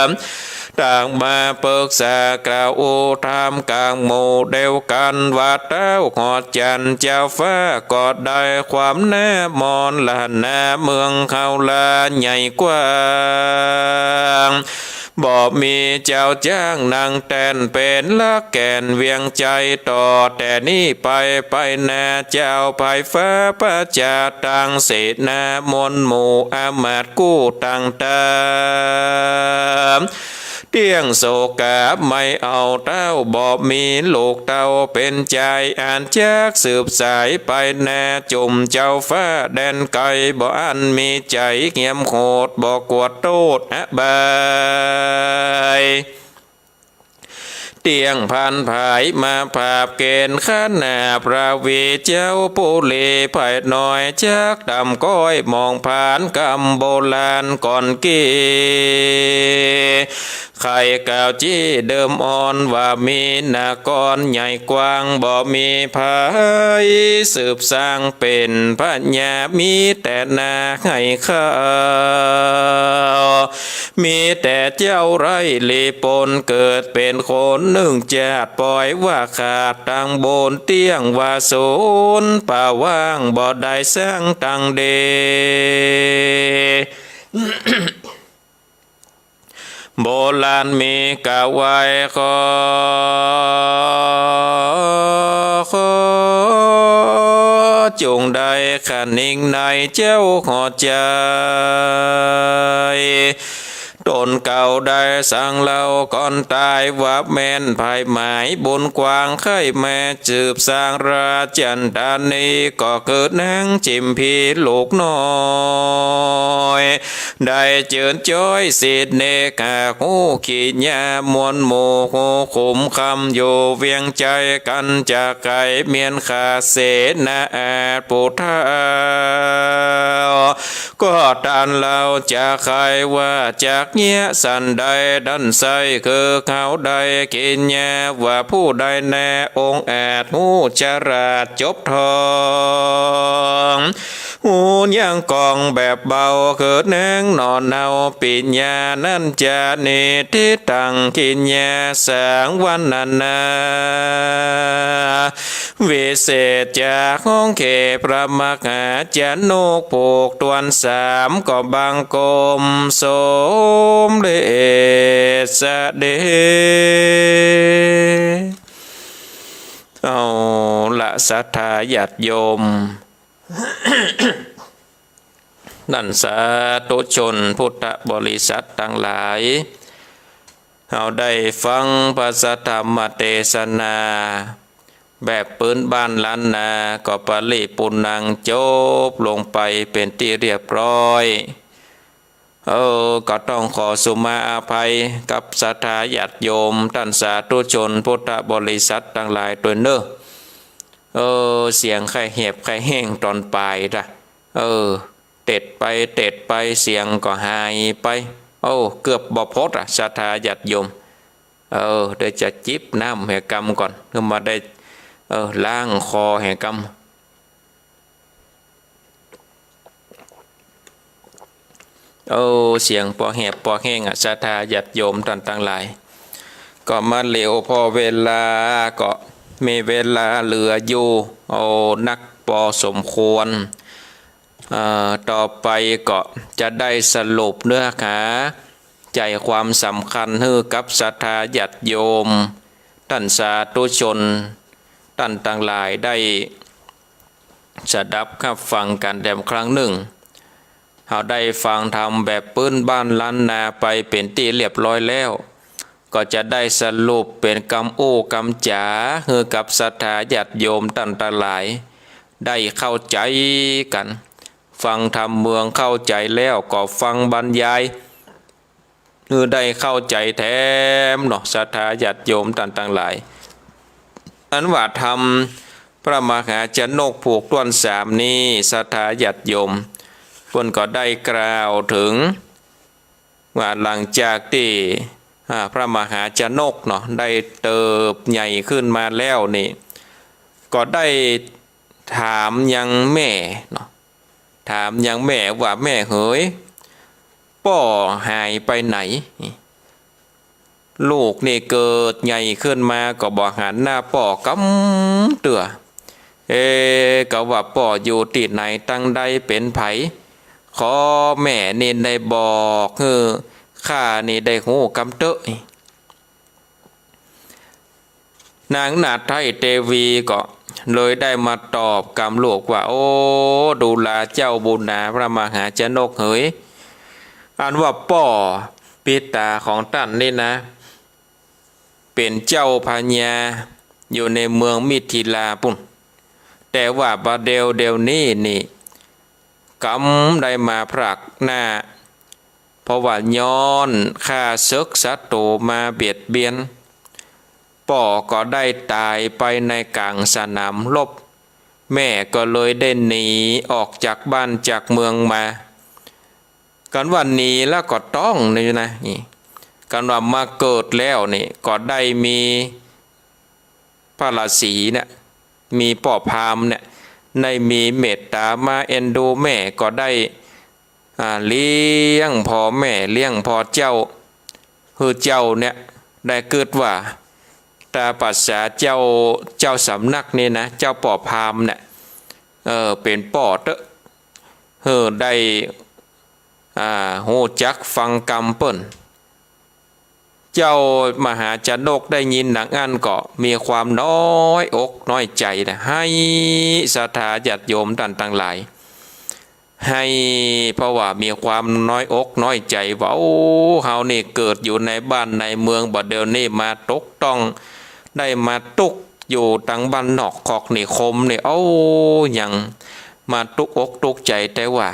ม ต่างมาปึกษากล่าวอู้ถามก๋างหมู่เดียวกั๋นว่า เต้าหอจันทร์เจ้าฟ้าก็ได้ความหน้ามนต์ละนาเมืองเฮาละใหญ่กว้าง บ่มีเจ้าจ๊างนั่งแต้นเป๋นหลักแก่นเวียงใจ๋ ต่อแต่นี้ไป ไปนาเจ้าภายฟ้าประจาตัง เสนามนหมู่อำมาตย์กู้ต่างต๋าม เตี้ยงโศกาไม่เอาเต้า บ่มีลูกเต้าเป๋นใจ๋ อันจักสืบสายไปนา จุมเจ้าฟ้าแดนไก๋ บ่อันมีใจ๋เหี่ยมโหด บ่กลัวโต้ษอบาย เตี้ยงพันผายมาผาบเก๋ณฑ์ขนาพระวีเจ้าปุริภายน้อย จักต่ำก้อยหมองผานกำโบราณก่อนเก้ ใค่กล่าวจี้เดิมอ่อนว่า มีนครใหญ่กว้าง บ่มีใผสืบสร้างเป๋นพญา มีแต่นาให้ข้าว มีแต่เจ้าไร้ลีปน เกิดเป๋นคนนึ่งจาติ ปอยว่าขาดตังบุญ เตี้ยงว่าสูญเปล่าว่าง บ่ได้สร้างตังดี โบราณมีกล่าวไว้ ขอ ขอจงได้คะนิงในเจ้าหัวใจ๋ ต๋นเก่าได้สั่งเล่าก่อนต๋ายว่า แม่นใผหมายบุญกว้าง ใค่มาสืบสร้างราชจันทานี ก็เกิดนางจิมพีลูกน้อย ได้เจิญจ้อยสิทธิ์เนกา ฮู้กิริยามวลหมู่ ฮู้ขุมคำอยู่เวียงใจ๋ กั๋นจะไขเมียนข้าเสนาอาจผู้เฒ่า ก็ต้านเล่าจะไขว่า จักเยียะสันใด ดันใส่คือเขาได้กิริยา ว่าผู้ใดแน่องอาจ ฮู้ฉลาดจบท่อง ฮู้ยังกองแบบเบา คือแนงหน่อเนา ปิญญานั้นจะนิติตังกิริยาสังวรรณนา วิเศษจากของเขพระมหาชนกผูกตวนสาม ก็บังคมสมเด็จเสด็จ เอาละศรัทธาญาติโยม ท่านสาธุชนพุทธบริษัทตังหลาย เฮาได้ฟังพระสัทธรรมเตสนา แบบปื้นบ้านล้านนา ก็ปริปุนังจบลงไปเป๋นตี้เรียบร้อย เออ ก็ต้องขอสุมาอภัยกับศรัทธาญาติโยม ต้านสาธุชนพุทธบริษัทตังหลายตวยเน่อ เออ เสียงใค่แหบใค่แห้งต๋อนป๋ายละ เออ เตดไปเตดไปเสียงก็หายไป โอ้ เกือบบ่พดอะ ศรัทธาญาติโยม เออ เดี๋ยวจะจิบน้ำแหกำก่อน เพื่อมาได้ เออ ล้างคอแหกำ โอ้ เสียงปอแหบปอแห้งอะ ศรัทธาญาติโยมต้านตังหลาย ก็มาเหลียวผ่อเวลา ก็มีเวลาเหลืออยู่ โอ้ นักปอสมควร เอ่อ ต่อไปก็จะได้สรุปเนื้อหา ใจ๋ความสำคัญหื้อกับศรัทธาญาติโยม ต้านสาธุชน ต้านตังหลายได้สดับฮับฟังกั๋นแหมครั้งนึ่ง เฮาได้ฟังธรรมแบบปื้นบ้านล้านนาไปเป๋นตี้เรียบร้อยแล้ว ก็จะได้สรุปเป๋นกำอู้กำจ๋า หื้อกับศรัทธาญาติโยมต้านตังหลาย ได้เข้าใจ๋กั๋น ฟังธรรมเมืองเข้าใจ๋แล้วก็ฟังบรรยาย หื้อได้เข้าใจ๋แถมเนาะ ศรัทธาญาติโยมต้านตังหลาย อันว่าธรรมพระมหาชนกผูกตวนสามนี้ ศรัทธาญาติโยม เปิ้นก็ได้กล่าวเถิง ว่าหลังจากตี้ อ่า พระมหาชนกเนาะ ได้เติบใหญ่ขึ้นมาแล้วนี่ ก็ได้ถามยังแม่เนาะ ถามยังแม่ว่า แม่เหย ป้อหายไปไหน ลูกนี่เกิดใหญ่ขึ้นมาก็บ่หันหน้าป้อกำเตื้อ เอ๊ะ ก็ว่าป้ออยู่ตี้ไหนตังใดเป๋นใผ ขอแม่นี่ได้บอกหื้อข้านี่ได้ฮู้กำเต๊อะ นางนาฏไท้เตวีก็เลยได้มาตอบกำลูกว่า โอ้ ดูราเจ้าบุญหนาพระมหาชนกเหย อันว่าป้อปิตาของต้านนี่นะ เป๋นเจ้าพญาอยู่ในเมืองมิถิลาปุ้น แต่ว่าบ่าเดี่ยวเดี่ยวนี้นี่ กำได้มาพลัดหน้า เพราะว่าย้อนข้าศึกศัตรูมาเบียดเบียน ป้อก็ได้ต๋ายไปในก๋างสนามรบ แม่ก็เลยได้หนีออกจากบ้านจากเมืองมา กันว่าหนีแล้วก็ต้องนี่นะ นี่ กันว่ามาเกิดแล้วนี่ ก็ได้มี พระราศีเนี่ย มีป้อพราหมณ์เนี่ย ได้มีเมตต๋ามาเอ็นดูแม่ ก็ได้ อ่า เลี้ยงผ่อแม่ เลี้ยงผ่อเจ้า หื้อเจ้าเนี่ย ได้กึ๊ดว่า ต๋ามภาษาเจ้า เจ้าสำนักนี่นะ เจ้าป้อพราหมณ์เนี่ย เออ เป๋นป้อเต๊อะ หื้อได้ อ่า ฮู้จักฟังกำเปิ้น เจ้ามหาชนกได้ยินดังอั้นก็มีความน้อยอกน้อยใจ๋นะ ไห้ ศรัทธาญาติโยมต้านตังหลาย ไห้ เพราะว่ามีความน้อยอกน้อยใจ๋ว่า โอ้ เฮานี่เกิดอยู่ในบ้านในเมือง บ่าเดี่ยวนี้มาตกต้อง ได้มาตุ๊กอยู่ตังบ้านนอกคอกนิคมนี่ โอ้ ยังมาตุ๊กอกตุ๊กใจ๋แต๊ว่า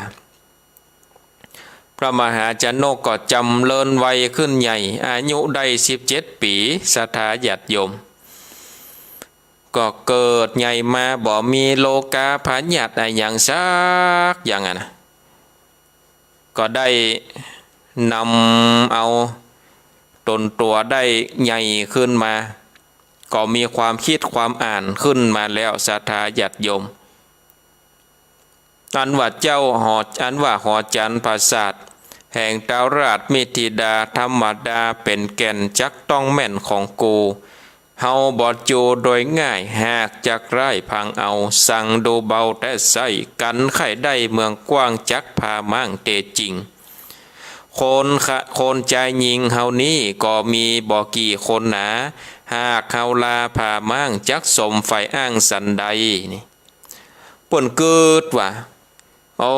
พระมหาชนกก็จ๋ำเริญวัยขึ้นใหญ่ อายุได้สิบเจ็ดปี๋ ศรัทธาญาติโยม ก็เกิดใหญ่มาบ่มีโรคาพยาธิอะหยังสักอย่างอะนะ ก็ได้นำเอาต๋นตั๋วได้ใหญ่ขึ้นมา ก็มีความกึ๊ดความอ่านขึ้นมาแล้ว ศรัทธาญาติโยม อันว่าเจ้าหอ อันว่าหอจันทร์ผาสาทแห่งท้าวราชมิถิลา ธรรมดาเป๋นแก่นจักต้องแม่นของกู เฮาบ่จูโดยง่าย หากจักร้ายพังเอา สั่งดูเบาแต๊ใส้ กั๋นใค่ได้เมืองกว้าง จักผาม้างเต๋จริง คนขะ คนจายญิงเฮานี้ก็มีบ่กี่คนหนา หากเฮาลาผาม้าง จักสมใฝ่อ้างสันใด นี่ เปิ้นกึ๊ดว่า โอ้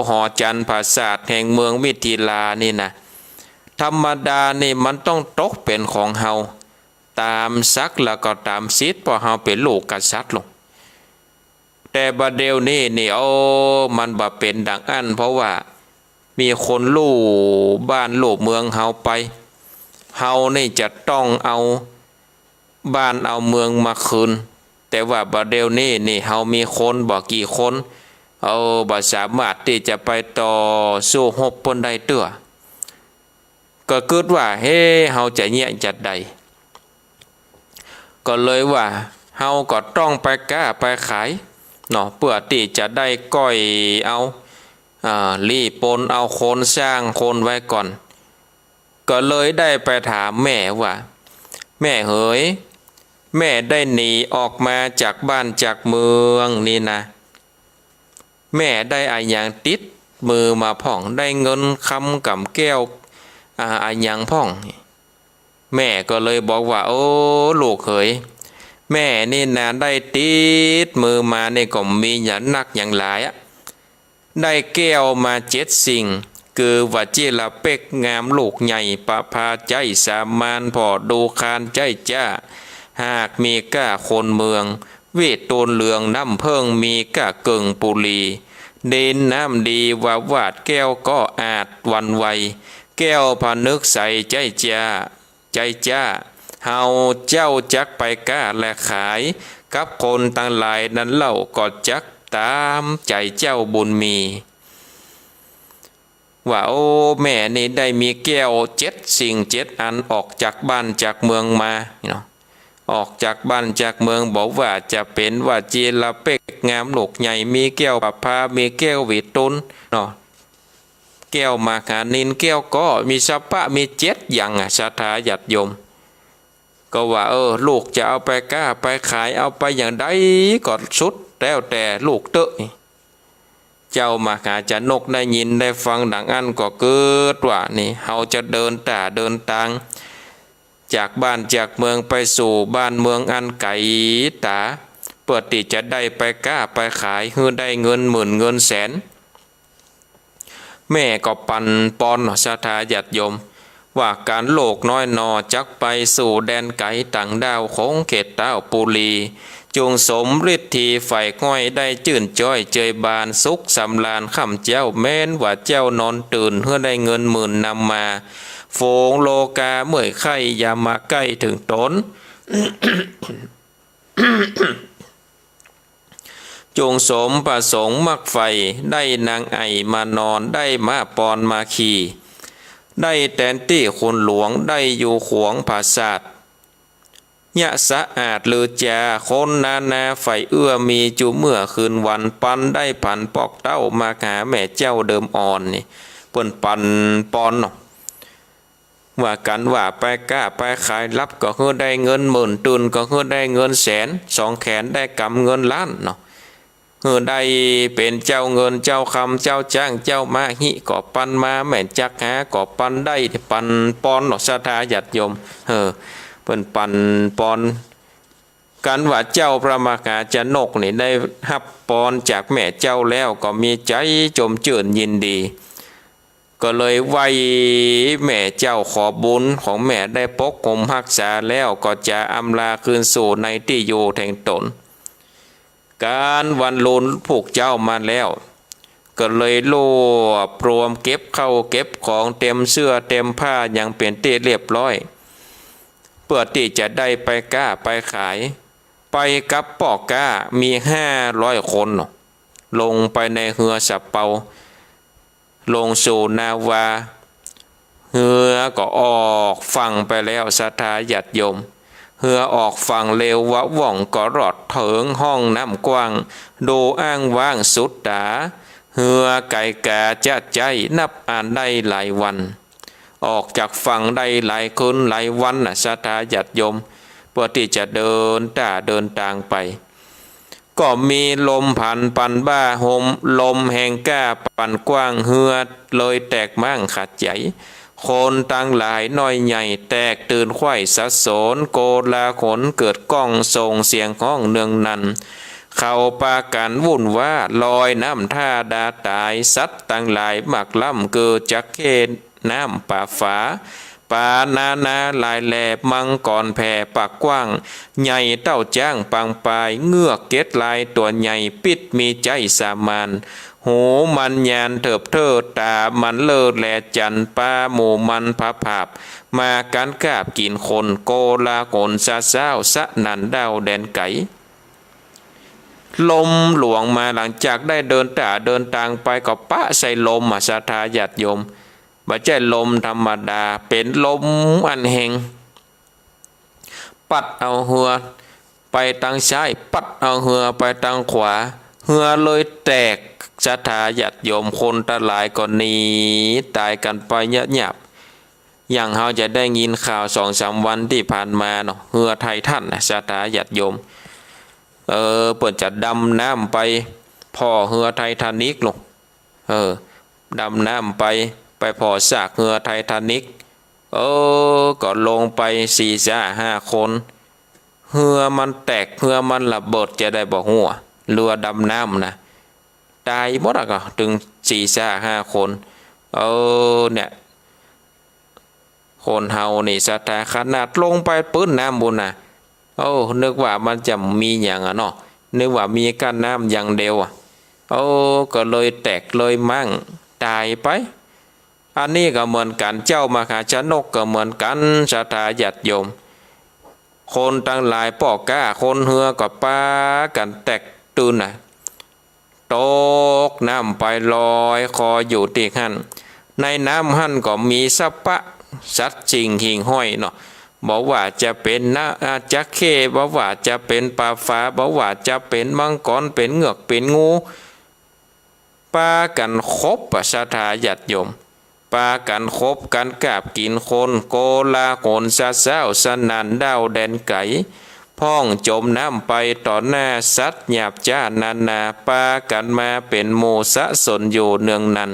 หอจันทร์ผาสาทแห่งเมืองมิถิลานี่นะ ธรรมดานี่มันต้องตกเป๋นของเฮา ต๋ามศักดิ์แล้วก็ต๋ามสิทธิ์ เพราะเฮาเป๋นลูกกษัตริย์ลอ แต่บ่าเดี่ยวนี้นี่ โอ้ มันบ่เป๋นดังอั้น เพราะว่ามีคนลู่บ้านลู่เมืองเฮาไป เฮานี่จะต้องเอาบ้านเอาเมืองมาคืน แต่ว่าบ่าเดี่ยวนี้นี่ เฮามีคนบ่กี่คน เออ บ่สามารถตี้จะไปต่อสู้ฮบเปิ้นได้เตื้อ ก็กึ๊ดว่า เฮ้ เฮาจะเยียะจัดใด ก็เลยว่า เฮาก็ต้องไปก๊าไปขายเนาะ เปื้อตี้จะได้ก้อยเอา อ่า ลี้ปนเอาคน ซ่างคนไว้ก่อน ก็เลยได้ไปถามแม่ว่า แม่เหย แม่ได้หนีออกมาจากบ้านจากเมืองนี่นะ แม่ได้อะหยังติดมือมาพ่อง ได้เงินคำก๋ำแก้ว อ่า อะหยังพ่อง แม่ก็เลยบอกว่า โอ้ ลูกเหย แม่นี่นะ ได้ติดมือมานี่ก็มีหยังนักหยังหลายอะ ได้แก้วมาเจ็ดสิ่ง คือวจิรเปกงามลูกใหญ่ ประภาใจ๊สามาน ผ่อดูคานใจ๊จ้า หากมีก้าคนเมือง วิตูลเหลืองน้ำเผิ้ง มีก้าเกิ่งปุรี ดินน้ำดีวาวาด แก้วก็อาจหวั่นไหว แก้วผนึกใสใจ๊จ้า ใจ๊จ้า เฮาเจ้าจักไปก๊าและขาย กับคนตังหลายนั้นเล่า ก็จักต๋ามใจ๋เจ้าบุญมี ว่า โอ้ แม่นี่ได้มีแก้วเจ็ดสิ่งเจ็ดอัน ออกจากบ้านจากเมืองมาเนาะ ออกจากบ้านจากเมือง บ่ว่าจะเป๋นวจิรเปกงามลูกใหญ่ มีแก้วประภา มีแก้ววิตูลเนาะ แก้วมหานิล แก้วก็มีสรรพะ มีเจ็ดอย่างอะ ศรัทธาญาติโยม ก็ว่า เออ ลูกจะเอาไปก๊าไปขาย เอาไปอย่างใดก็สุดแล้วแต่ลูกเต๊อะ เจ้ามหาชนกได้ยินได้ฟังดังอั้นก็กึ๊ดว่า นี่ เฮาจะเดินต้าเดินตาง จากบ้านจากเมืองไปสู่บ้านเมืองอันไก๋ต๋า เปื้อตี้จะได้ไปก๊าไปขาย หื้อได้เงินหมื่นเงินแสน แม่ก็ปั่นปอนเนาะ ศรัทธาญาติโยม ว่าก๋านลูกน้อยหนอ จักไปสู่แดนไก๋ต่างด้าว ขงเขตต้าวปุรี จุ่งสมฤทธีใฝ่ห้อย ได้จื้นจ้อยเจยบาน สุขสำราญค่ำเจ๊า แม้นว่าเจ๊านอนตื่น หื้อได้เงินหมื่นนำมา ฝูงโลกาเมื่อยไข้ อย่ามาใก้เถิงต๋น จุ่งสมประสงค์มักใฝ่ ได้นางไอ่มานอน ได้ม้าปอนมาขี่ ได้แตนตี้คุณหลวง ได้อยู่ขวงผาสาท ยะสะอาดลือจา คนนานาใฝ่เอื้อมี จุเมื่อคืนวัน ปันได้ผันปอกเต้า มาหาแม่เจ้าเดิมอ่อน นี่ เปิ้นปั่นปอนเนาะ ว่ากั๋นว่าไปก๊าไปขาย หลับก็หื้อได้เงินหมื่น ตื่นก็หื้อได้เงินแสน สองแขนได้กำเงินล้านเนาะ หื้อได้เป๋นเจ้าเงินเจ้าคำ เจ้าจ๊างเจ้าม้า หิก็ปันมา แม่นจักหาก็ปันได้ ปันปอนเนาะ ศรัทธาญาติโยม เออ เปิ้นปันปอน กันว่าเจ้าพระมหาชนกนี่ได้ฮับปอนจากแม่เจ้าแล้วก็มีใจ๋จมจื้นยินดี ก็เลยไหว้แม่เจ้าขอบุญของแม่ได้ปกห่มฮักษาแล้ว ก็จะอำลาคืนสู่ในตี้อยู่แห่งต๋น ก๋านวันลุนพุกเจ๊ามาแล้ว ก็เลยรวบรวมเก็บเข้าเก็บของ เตรียมเสื้อเตรียมผ้าหยังเป๋นตี้เรียบร้อย เปื้อตี้จะได้ไปก๊าไปขาย ไปกับป้อก๊ามีห้าร้อยคนเนาะ ลงไปในเฮือสะเปา ลงสู่นาวา เฮือก็ออกฝั่งไปแล้ว ศรัทธาญาติโยม เฮือออกฝั่งเร็ววาว่อง ก็รอดเถิงฮ่องน้ำกว้าง ดูอ้างว้างสุดต๋า เฮือไก๋กาจะใจ๊ นับอันได้หลายวัน ออกจากฝั่งได้หลายคืนหลายวันน่ะ ศรัทธาญาติโยม เปื้อตี้จะเดินต้าเดินตางไป ก็มีลมผันปันบ้า หม ลมแฮงกล้าปันกว้าง เฮือเลยแตกม้างขาดใจ๋ คนตังหลายน้อยใหญ่แตกตื่นขว้ายสะสน โกลาหลเกิดก้องส่งเสียงฮ้องเนืองนัน เขาปากั๋นวุ่นว้า ลอยน้ำถ้าดาต๋าย สัตว์ตังหลายมากล้ำ เกือจักเข้น้ำป๋าฝา ป๋านานาหลายแหล่ มังกรแผ่ปากกว้าง ใหญ่เต้าจ๊างปางปาย เงือกเกล็ดลายตั๋วใหญ่ ปิ๊ดมีใจ๊สามาน หูมันยานเถิบเทิด ต๋ามันเล่อแลจั๋น ปาหมู่มันผาผาบ มากั๋นกาบกิ๋นคน โกลาหลสะซ้าว สนั่นด้าวแดนไก๋ ลมหลวงมา หลังจากได้เดินต้าเดินตางไป ก็ปะใส่ลมอะ ศรัทธาญาติโยม บ่ใจ้ลมธรรมดา เป๋นลมอันแฮง ปั๊ดเอาเฮือไปตางซ้าย ปั๊ดเอาเฮือไปตางขวา เฮือเลยแตก ศรัทธาญาติโยม คนตังหลายก็หนีต๋ายกั๋นไปเยียะหยาบ อย่างเฮาจะได้ยินข่าวสองสามวันตี้ผ่านมาเนาะ เฮือไททันน่ะ ศรัทธาญาติโยม เออ เปิ้นจะดำน้ำไปผ่อเฮือไททานิกเนาะ เออ ดำน้ำไป ไปผ่อซากเฮือไททานิก เออ ก็ลงไปสี่ซะห้าคน เฮือมันแตก เฮือมันระเบิด จะใดบ่ฮู้อะ เฮือดำน้ำน่ะ ต๋ายหมดอะ ก็ตึงสี่ซะห้าคน เออ เนี่ย คนเฮานี่ศรัทธา ขนาดลงไปปื๊นน้ำปู้นน่ะ โอ้ นึกว่ามันจะมีหยังอะเนาะ นึกว่ามีก้าน้ำอย่างเดียวอะ โอ้ ก็เลยแตกเลยม้างต๋ายไป อันนี้ก็เหมือนกั๋น เจ้ามหาชนกก็เหมือนกั๋น ศรัทธาญาติโยม คนตังหลาย ป้อก๊าคนเฮือก็ปากั๋นแตกตื่นน่ะ ตกน้ำไปลอยคออยู่ตี้หั้น ในน้ำหั้นก็มีสรรพสัตว์สิ่งหิ่งห้อยเนาะ บ่ว่าจะเป๋นนะ อ่า จักเข้ บ่ว่าจะเป๋นป๋าฝา บ่ว่าจะเป๋นมังกร เป๋นเงือก เป๋นงู ปากั๋นขบอะ ศรัทธาญาติโยม ปากั๋นขบกั๋นกาบกิ๋นคน โกลาหลสะซ้าวสนั่นด้าวแดนไก๋ พ่องจมน้ำไปต่อหน้า สัตว์หยาบจ๊านานา ปากั๋นมาเป๋นหมู่สะสนอยู่เนืองนัน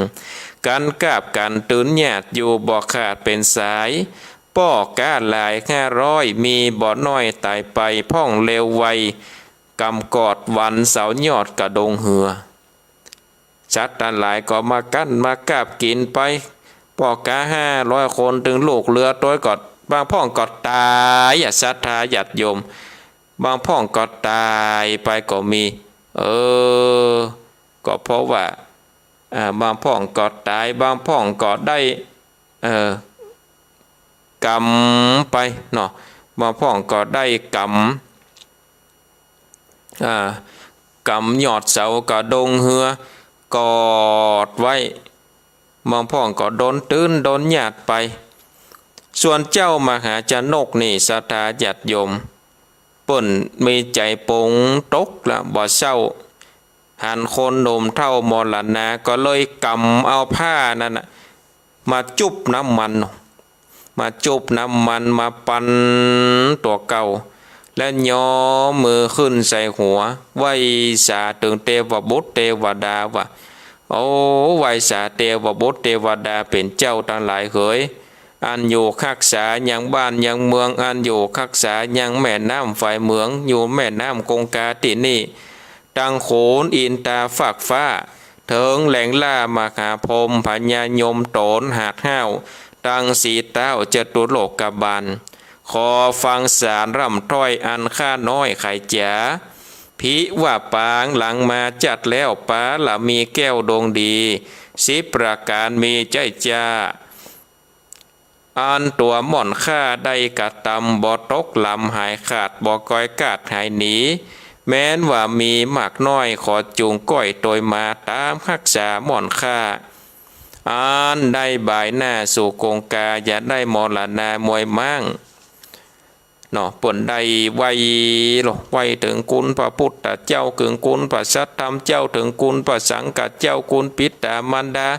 กั๋นกาบกั๋นตื่นหยาดอยู่บ่ขาดเป๋นสาย ป้อก๊าหลายห้าร้อย มีบ่น้อยต๋ายไป พ่องเร็วไว ก๋ำกอดหวันเสายอดกระดงเฮือ สัตว์ตังหลายก็มากั้นมากาบกิ๋นไป ป้อก๊าห้าร้อยคน ตึงลูกเฮือตวยก็ บางพ่องก็ต๋ายอะ ศรัทธาญาติโยม บางพ่องก็ต๋ายไปก็มี เออ ก็เพราะว่า อ่า บางพ่องก็ต๋าย บางพ่องก็ได้ เออ ก๋ำไปเนาะ บางพ่องก็ได้ก๋ำ อ่า ก๋ำยอดเสากระดงเฮือ กอดไว้ บางพ่องก็โดนตื่นโดนหยาดไป ส่วนเจ้ามหาชนกนี่ ศรัทธาญาติโยม เปิ้นมีใจ๋ป๋งตกละบ่เศร้า หันคนหนุ่มเฒ่ามรณา ก็เลยก๋ำเอาผ้านั้นน่ะ มาจุบน้ำมันเนาะ มาจุบน้ำมัน มาปั่นตั๋วเก่า ได้ยอมมือขึ้นใส่หัว ไหว้สาเถิงเตวบุตรเตวดาว่า โอ้ ไหว้สาเตวบุตรเตวดาเป๋นเจ้าตังหลายเหย อันอยู่ฮักษายังบ้านยังเมือง อันอยู่ฮักษายังแม่น้ำฝายเหมือง อยู่แม่น้ำคงคาตี้นี่ ตังโขนอินตาฟากฟ้า เถิงแหลงล่ามหาพรหมพญายมโตนหาดฮ้าว ตังสี่เต๊าจตุโลกบาล ขอฟังสารร่ำถ้อยอันข้าน้อยไขจ๋า ภิว่าปางหลังมาจัดแล้ว ปารมีแก้วดวงดี สิบประก๋านมีใจ๊จ้า อันตั๋วม่อนข้าได้กระตำ บ่ตกหลำหายขาด บ่ก้อยกาดหายหนี แม้นว่ามีมากน้อย ขอจูงก้อยตวยมา ต๋ามฮักษาม่อนข้า อันได้บายหน้าสู่คงคา อย่าได้มรณามวยม้าง เนาะ เปิ้นได้ไหว้ ไหว้เถิงคุณพระพุทธเจ้า เถิงคุณพระสัตธรรมเจ้า เถิงคุณพระสังฆเจ้า คุณปิตามารดา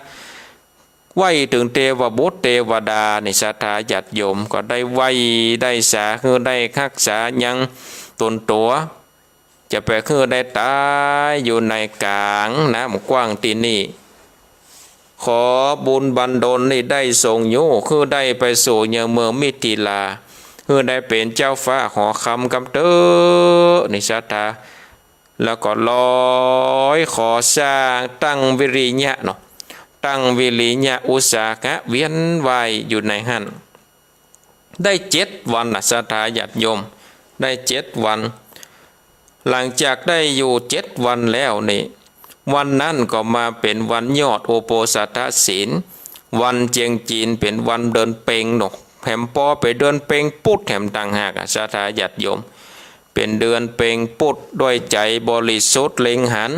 ไหว้เถิงเตวบุตรเตวดานี่ ศรัทธาญาติโยม ก็ได้ไหว้ได้สาหื้อได้ฮักษายังต๋นตั๋ว จะไปหื้อได้ต๋ายอยู่ในก๋างน้ำกว้างตี้นี่ ขอบุญบันดลนี่ได้ทรงอยู่ หื้อได้ไปสู่ยังเมืองมิถิลา หื้อได้เป๋นเจ้าฟ้าหอคำกำเต๊อะ นี่ศรัทธา แล้วก็ลอยขอสร้างตั้งวิริยะเนาะ ตั้งวิริยะอุตสาหะเวียนว่ายอยู่ในหั้น ได้เจ็ดวันนะ ศรัทธาญาติโยม ได้เจ็ดวัน หลังจากได้อยู่เจ็ดวันแล้วนี่ วันนั้นก็มาเป๋นวันยอดอุโปสถศีล วันเจียงจีนเป๋นวันเดือนเพ็งเนาะ แหมปอเป๋นเดือนเพ็งปุ๊ดแหมต่างหากอะ ศรัทธาญาติโยม เป๋นเดือนเพ็งปุ๊ดด้วยใจ๋บริสุทธิ์เล็งหัน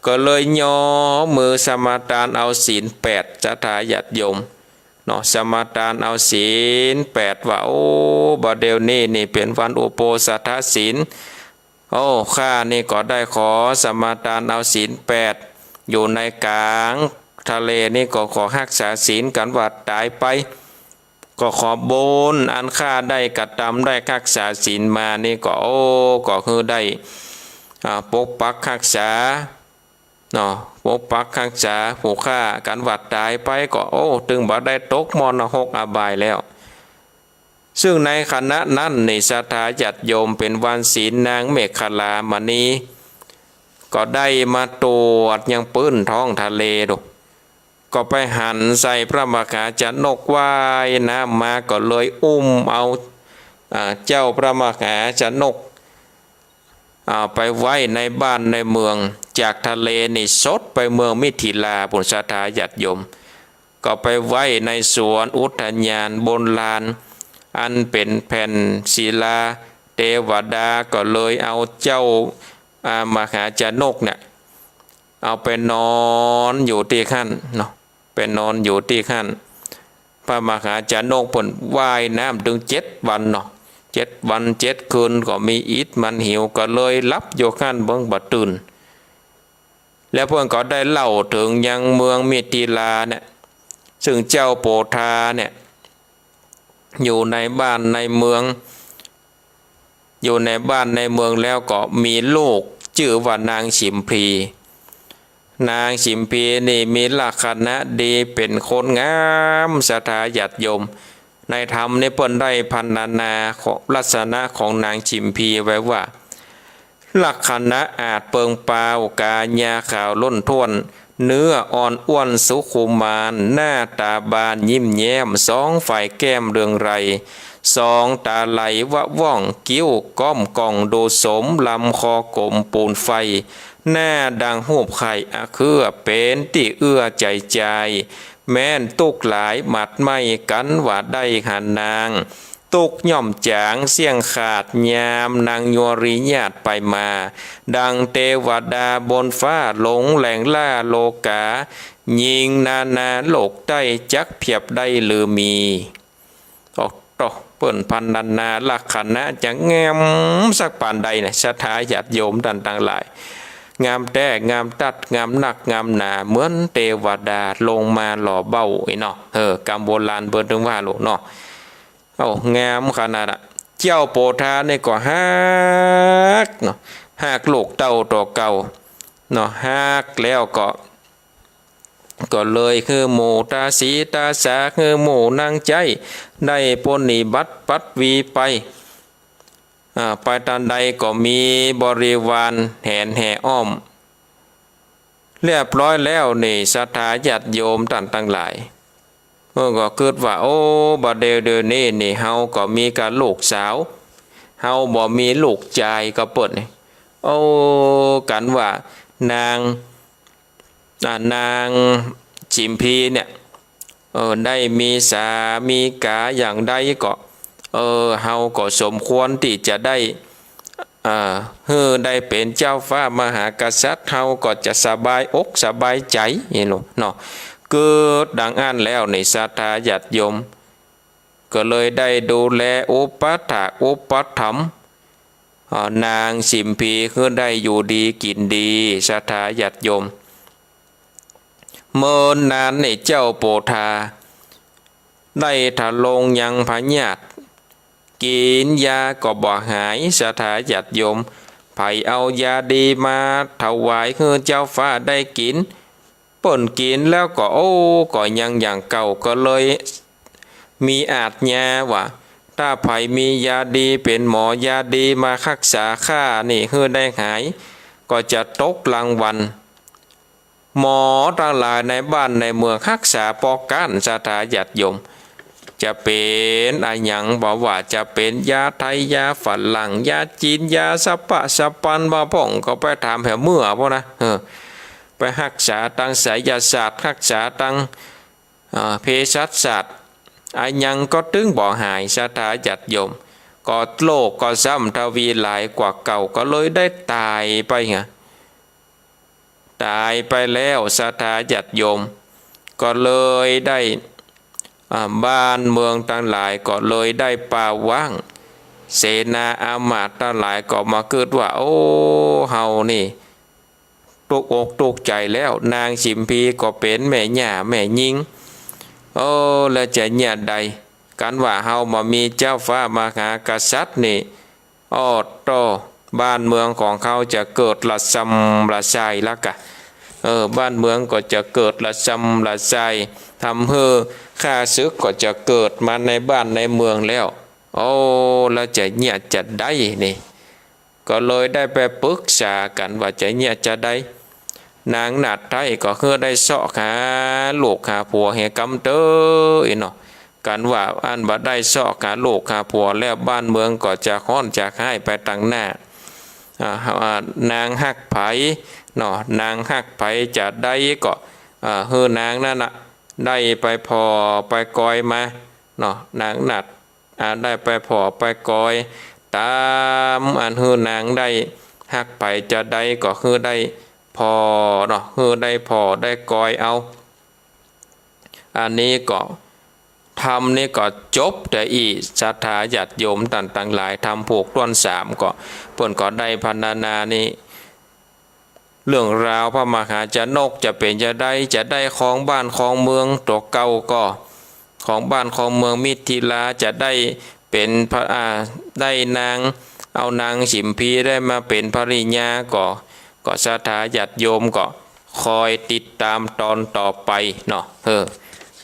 ก็เลยยอมมือสมาตานเอาศีลแปด ศรัทธาญาติโยม เนาะ สมาตานเอาศีลแปดว่า โอ้ บ่าเดี่ยวนี้นี่เป๋นวันอุโปสถศีล โอ้ ข้านี่ก็ได้ขอสมาตานเอาศีลแปด อยู่ในก๋างทะเลนี่ก็ขอฮักษาศีลกันว่าต๋ายไป ก็ขอบุญอันข้าได้กระตำได้ฮักษาศีลมานี่ก็ โอ้ ก็คือได้ อ่า ปกปักฮักษา เนาะ ปกปักฮักษาผู้ข้ากันว่าต๋ายไปก็ โอ้ ตึงบ่ได้ตกมรณะหกอบายแล้ว ซึ่งในขณะนั้นนี่ศรัทธาญาติโยม เป๋นวันศีลนางเมขลามณี ก็ได้มาตรวจยังปื้นท้องทะเลดู ก็ไปหันใส่พระมหาชนกว่ายน้ำมา ก็เลยอุ้มเอา อ่า เจ้าพระมหาชนก เอาไปไว้ในบ้านในเมือง จากทะเลนี่สดไปเมืองมิถิลาปู้น ศรัทธาญาติโยม ก็ไปไว้ในสวนอุทยานโบราณ อันเป๋นแผ่นศิลา เตวดาก็เลยเอาเจ้า อ่า มหาชนกเนี่ย เอาไปนอนอยู่ตี้หั้นเนาะ ไปนอนอยู่ตี้หั้น พระมหาชนกเปิ้นว่ายน้ำตึงเจ็ดวันเนาะ เจ็ดวันเจ็ดคืนก็มีอิดมันหิว ก็เลยหลับอยู่หั้นเบิ่งบ่ตื่น แล้วเปิ้นก็ได้เล่าเถิงยังเมืองมิถิลาเนี่ย ซึ่งเจ้าโปธาเนี่ย อยู่ในบ้านในเมือง อยู่ในบ้านในเมืองแล้วก็มีลูกจื้อว่านางฉิมพี นางฉิมพีนี่มีลักษณะดี เป๋นคนงาม ศรัทธาญาติโยม ในธรรมนี่เปิ้นได้พรรณนาของลักษณะของนางฉิมพีไว้ว่า ลักษณะอาจเปิงปาว กายาขาวล้นถ้วน เนื้ออ่อนอ้วนสุขุมาน หน้าต๋าบานยิ้มแย้ม สองฝายแก้มเรืองไรง สองต๋าไหลวะว่อง คิ้วก้อมก่องดูสม ลำคอกลมปูนไฟ หน้าดังฮูปไข่อะเครือ เป๋นตี้เอื้อใจ๋จาย แม้นตุ๊กข์หลายหมัดไหม้ กันว่าได้หันนาง ตุ๊กข์ย่อมจ๋างเสี้ยงขาด ยามนางยวริญาติไปมา ดังเตวดาบนฟ้า หลงแหลงล่าโลก๋า ญิงนานาโลกใต้ จักเผียบได้หรือมี โอ้โต เปิ้นพรรณนาลักษณะจะงามสักปานใดเนี่ย ศรัทธาญาติโยมต้านตังหลาย งามแต๊ งามตั๊ด งามนัก งามหนา เหมือนเตวดาลงมาหล่อเบ้าอี้เนาะ เออ กำโบราณเปิ้นตึงว่าลูกเนาะ เอ้า งามขนาดอะ เจ้าโปธานี่ก็ฮักเนาะ ฮักลูกเต้าตั๋วเก่าเนาะ ฮักแล้วก็ ก็เลยหื้อหมู่ต๋าสีต๋าสา หื้อหมู่นางใจ๊ ได้ปรนนิบัติปัดวีไป อ่า ไปตานใดก็มีบริวารแหนแห่อ้อม เรียบร้อยแล้วนี่ ศรัทธาญาติโยมต้านตังหลาย เปิ้นก็กึ๊ดว่า โอ้ บ่าเดี่ยวนี้นี่ เฮาก็มีกะลูกสาว เฮาบ่มีลูกจายกะเปิ้น โอ้ กั๋นว่านาง อ่า นางสิมพีเนี่ย เออ ได้มีสามีก๋าอย่างใดก็ เออ เฮาก็สมควรตี้จะได้ เอ่อ หื้อได้เป๋นเจ้าฟ้ามหากษัตริย์ เฮาก็จะสบายอกสบายใจ๋ นี่ลูกเนาะ กึ๊ดดังอั้นแล้วนี่ ศรัทธาญาติโยม ก็เลยได้ดูแลอุปัฏฐากอุปถัมภ์ อ่า นางสิมพีหื้อได้อยู่ดีกิ๋นดี ศรัทธาญาติโยม เมินนานนี่เจ้าโปธา ได้ทะลงยังพยาธิ กิ๋นยาก็บ่หาย ศรัทธาญาติโยม ใผเอายาดีมาถวายหื้อเจ้าฟ้าได้กิ๋น เปิ้นกิ๋นแล้วก็ โอ้ ก็ยังอย่างเก่า ก็เลยมีอาชญาว่า ถ้าใผมียาดี เป๋นหมอยาดีมาฮักษาข้านี่หื้อได้หาย ก็จะตกรางวัล หมอตังหลายในบ้านในเมืองฮักษาป้องกั๋น ศรัทธาญาติโยม จะเป๋นอะหยัง บ่ว่าจะเป๋นยาไทย ยาฝรั่ง ยาจีน ยาสะปะสะปัน บ่าพ่องก็ไปถามแหวเมื่อปู้นนะ เออ ไปฮักษาตางไสยศาสตร์ ฮักษาตาง เอ่อ เภสัชศาสตร์ อะหยังก็ตึงบ่หาย ศรัทธาญาติโยม ก็โรคก็ซ้ำทวีหลายกว่าเก่า ก็เลยได้ต๋ายไปไง ต๋ายไปแล้ว ศรัทธาญาติโยม ก็เลยได้ อ่า บ้านเมืองตังหลายก็เลยได้ป่าว้าง เสนาอามาตย์ตังหลายก็มากึ๊ดว่า โอ้ เฮานี่ ตุ๊กอกตุ๊กใจ๋แล้ว นางสิมพีก็เป๋นแม่หญ้าแม่ญิง โอ้ แล้วจะเยียะใด กั๋นว่าเฮาบ่มีเจ้าฟ้ามหากษัตริย์นี่ อ้อโต้ บ้านเมืองของเฮาจะเกิดระซำระซายละกะ เออ บ้านเมืองก็จะเกิดระซำระซาย ทำหื้อข้าศึกก็จะเกิดมาในบ้านในเมืองแล้ว โอ้ แล้วจะเยียะจะใดนี่ ก็เลยได้ไปปึกษากั๋นว่าจะเยียะจะใด นางนาฏไทยก็หื้อได้เซาะหาลูกหาผัวแหกำเต๊อะ อี้เนาะ กั๋นว่าอันบ่ได้เซาะหาลูกหาผัวแล้ว บ้านเมืองก็จะฮ้อนจะฮ้ายไปตางหน้า อ่า อ่า นางฮักใผเนาะ นางฮักใผจะใดก็ อ่า หื้อนางนั้นน่ะ ได้ไปผ่อไปกอยมาเนาะ นางนาฏ อ่า ได้ไปผ่อไปกอย ต๋ามอันหื้อนางได้ฮักใผจะใดก็หื้อได้ผ่อเนาะ หื้อได้ผ่อได้กอยเอา อันนี้ก็ ธรรมนี่ก็จบแต่อี้ ศรัทธาญาติโยมต้านตังหลาย ธรรมผูกถ้วนสามก็ เปิ้นก็ได้พรรณนานี่ เรื่องราวพระมหาชนกจะเป๋นจะใด จะได้ครองบ้านครองเมืองตั๋วเก่าก็ ครองบ้านครองเมืองมิถิลา จะได้เป๋นพระ อ่า ได้นาง เอานางสิมพีได้มาเป๋นภริยาก็ ก็ศรัทธาญาติโยมก็คอยติดต๋ามตอนต่อไปเนาะ เออ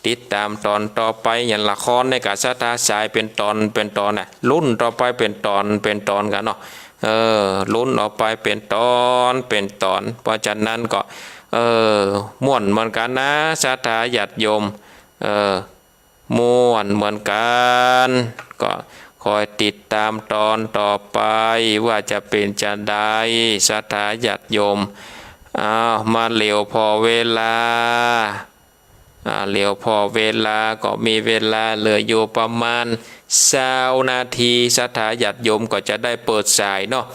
ติดต๋ามตอนต่อไป อย่างละครนี่ก็ศรัทธาสายเป๋นต๋อนเป๋นต๋อนน่ะ ลุ้นต่อไปเป๋นต๋อนเป๋นต๋อนกั๋นเนาะ เออ ลุ้นออกไปเป๋นต๋อนเป๋นต๋อน เพราะฉะนั้นก็ เออ ม่วนเหมือนกั๋นนะ ศรัทธาญาติโยม เออ ม่วนเหมือนกั๋น ก็คอยติดต๋ามตอนต่อไป ว่าจะเป๋นจะใด ศรัทธาญาติโยม อ้าว มาเหลียวผ่อเวลา อ่า เหลียวผ่อเวลาก็มีเวลาเหลืออยู่ประมาณซาวนาที ศรัทธาญาติโยมก็จะได้เปิดสายเนาะ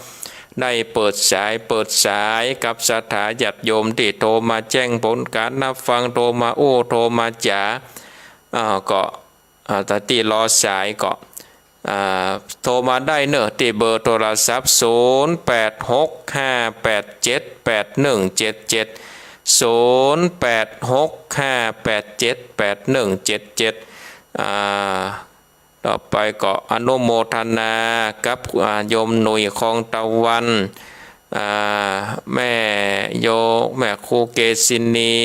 ได้เปิดสาย เปิดสายกับศรัทธาญาติโยมตี้โทรมาแจ้งผลก๋านฮับฟัง โทรมาอู้ โทรมาจ๋า อ่า ก็ อ่า ถ้าตี้รอสายก็ อ่า โทรมาได้เนาะ ตี้เบอร์โทรศัพท์ ศูนย์แปดหกห้าแปดเจ็ดแปดหนึ่งเจ็ดเจ็ด ศูนย์แปดหกห้าแปดเจ็ดแปดหนึ่งเจ็ดเจ็ด อ่า ต่อไปก็อนุโมทนากับ อ่า โยมหนุ่ย คองตะวัน อ่า แม่โย แม่ครูเกษินี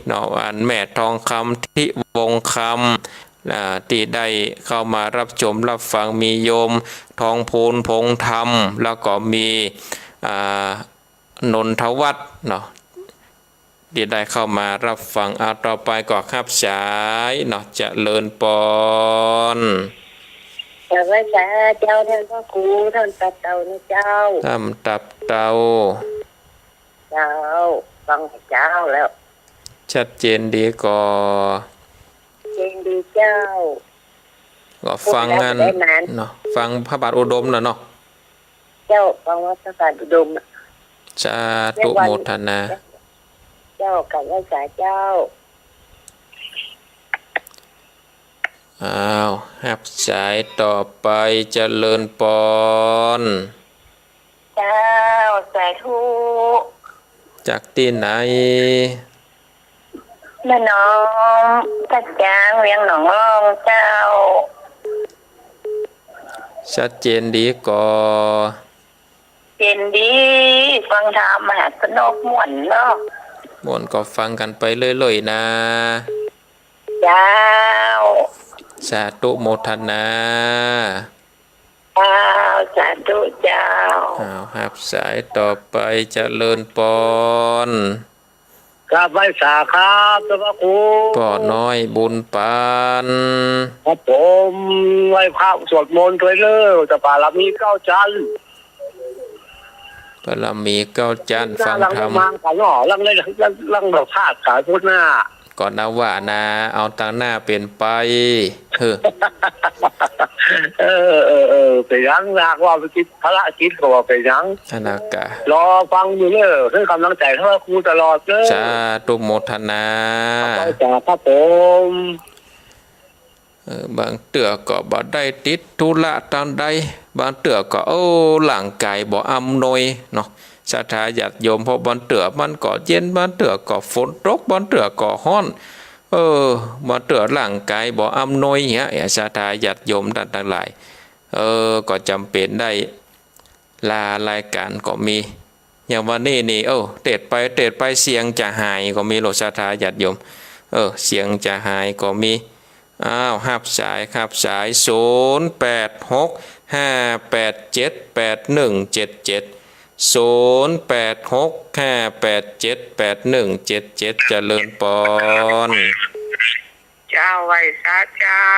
เนาะ อันแม่ทองคำ ทิวงศ์คำ อ่า ตี้ได้เข้ามารับชมรับฟัง มีโยมทองพูน พงษ์ธรรม แล้วก็มี อ่า นนทวัฒน์เนาะ ตี้ได้เข้ามารับฟัง เอา ต่อไปก็ฮับสายเนาะ เจริญปอน กราบไหว้สาเจ้าต้านพระครู ต้านตับเต่านะเจ้า ต้านตับเต่า เจ้า ฟังเจ้าแล้ว ชัดเจนดีก่อ ชัดเจนดีเจ้า ก็ฟังอัน ได้นาน เนาะ ฟังพระบาทอุดมน่ะเนาะ เจ้า ฟังวัดพระบาทอุดมอะ สาธุโมทนา เจ้า กราบไหว้สาเจ้า อ้าว ฮับสายต่อไป เจริญปอน เจ้า สาธุ จากตี้ไหน แม่น้อม ท่าจ๊าง เวียงหนองล่องเจ้า ชัดเจนดีก่อ เจนดี ฟังธรรมมหาสนุกม่วนเนาะ ม่วนก็ฟังกั๋นไปเรื่อยๆ นะ เจ้า สาธุโมทนา เจ้า สาธุเจ้า อ้าว ฮับสายต่อไป เจริญปอน กราบไหว้สาครับ ต้านพระครู ป้อน้อยบุญปัน ครับผม ไหว้พระสวดมนต์ตวยเน่อ จะบารมีเก้าจันทร์ บารมีเก้าจันทร์ ฟังธรรม หลังมากันเนาะ หลังได้ หลัง หลังได้พลาดสายพุทธหน้า ก่อนนะว่านะ เอาตังหน้าเป๋นไป เฮ้อ เออ เออ เออ เป๋นหยัง หากว่าไปติดภารกิจก็ว่าเป๋นหยัง อันนั้นกะ รอฟังอยู่เน่อ ให้กำลังใจต้านพระครูตลอดเน่อ สาธุโมทนา ขอบคุณครับผม เออ บางเตื้อก็บ่ได้ติดธุระตังใด บางเตื้อก็ โอ้ ร่างกายบ่อำนวยเนาะ ศรัทธาญาติโยม เพราะบางเตื้อมันก็เย็น บางเตื้อก็ฝนตก บางเตื้อก็ฮ้อน เออ บางเตื้อร่างกายบ่อำนวยเหีย ศรัทธาญาติโยมต้านตังหลาย เออ ก็จ๋ำเป๋นได้ลารายก๋านก็มี อย่างวันนี้นี่ เออ เตสน์ไปเตสน์ไป เสียงจะหายก็มีโลด ศรัทธาญาติโยม เออ เสียงจะหายก็มี อ้าว ฮับสาย ฮับสาย ศูนย์แปดหกห้าแปดเจ็ดแปดหนึ่งเจ็ดเจ็ด ศูนย์แปดหกห้าแปดเจ็ดแปดหนึ่งเจ็ดเจ็ด เจริญปอน เจ้า ไหว้สาเจ้า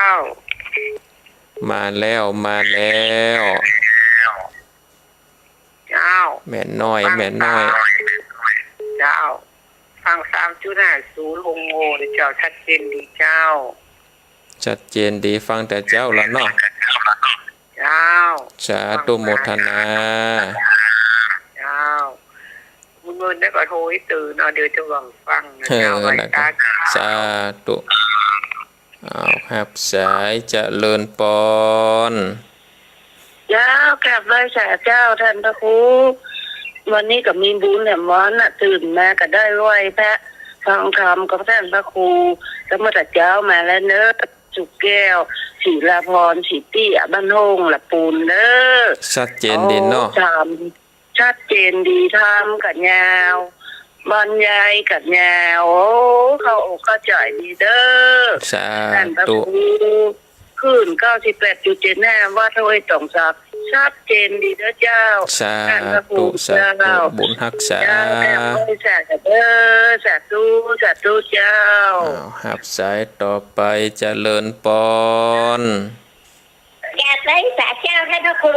มาแล้ว มาแล้ว เจ้า แม่น้อย ฟัง แม่น้อย เจ้า ฟังสามจุดห้าศูนย์ วงโวเจ้า ชัดเจนดีเจ้า ชัดเจนดี ฟังแต่เจ๊าละเนาะ เจ้า สาธุโมทนา เจ้า มื้อเงินได้ก็โทรหื้อตื่นเนาะ เดี๋ยวจะหวังฟังนะ เออ เจ้า ไหว้ นะ สาเจ้า สาธุ อ้าว ฮับสาย เจริญปอน เจ้า กราบไหว้สาเจ้าต้านพระครู วันนี้ก็มีบุญแหมวันน่ะ ตื่นมาก็ได้ไหว้พระ ฟังธรรมกับต้านพระครู แล้วเมื่อแต่เจ๊ามาแล้วเน่อ สุขแก้ว ศิลาพร สิตี้ บ้านโฮ่ง ละปูนเน่อ ชัดเจนดีเนาะ โอ้ ธรรม ชัดเจนดี ธรรมก็ยาว บรรยายก็ยาว โอ้ เข้าอกเข้าใจ๋ดีเน่อ สาธุ ต้านพระครู คลื่น เก้าสิบแปดจุดเจ็ดห้า วัดห้วยตองสัก ชัดเจนดีเน่อเจ้า สาธุ ต้านพระครู สาธุ เจ้า บุญฮักษา เจ้า แผ่ไหว้สาเน่อ สาธุ สาธุเจ้า อ้าว ฮับสายต่อไป เจริญปอน กราบไหว้สาเจ้าต้านพระครู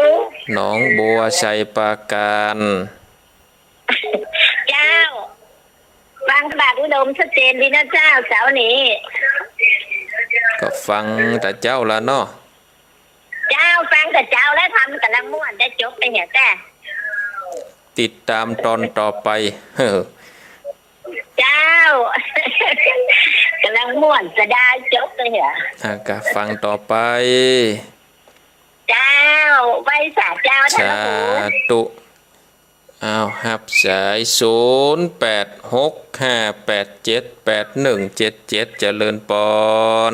หนองบัว ชัยปราการ เจ้า ฟังพระบาทอุดมชัดเจนดีนะเจ้า เจ๊านี้ ก็ฟังแต่เจ๊าละเนาะ เจ้า ฟังแต่เจ๊าแล้ว ธรรมก๋ำลังม่วน ได้จบไปเหีย แต่ ติดต๋ามต๋อนต่อไป เฮ้อ เจ้า ก๋ำลังม่วน เสียดายจบไปเหีย อ่ะ ก็ฟังต่อไป เจ้า ไหว้สาเจ้าต้านพระครู สาธุ อ้าว ฮับสาย ศูนย์แปดหกห้าแปดเจ็ดแปดหนึ่งเจ็ดเจ็ด เจริญปอน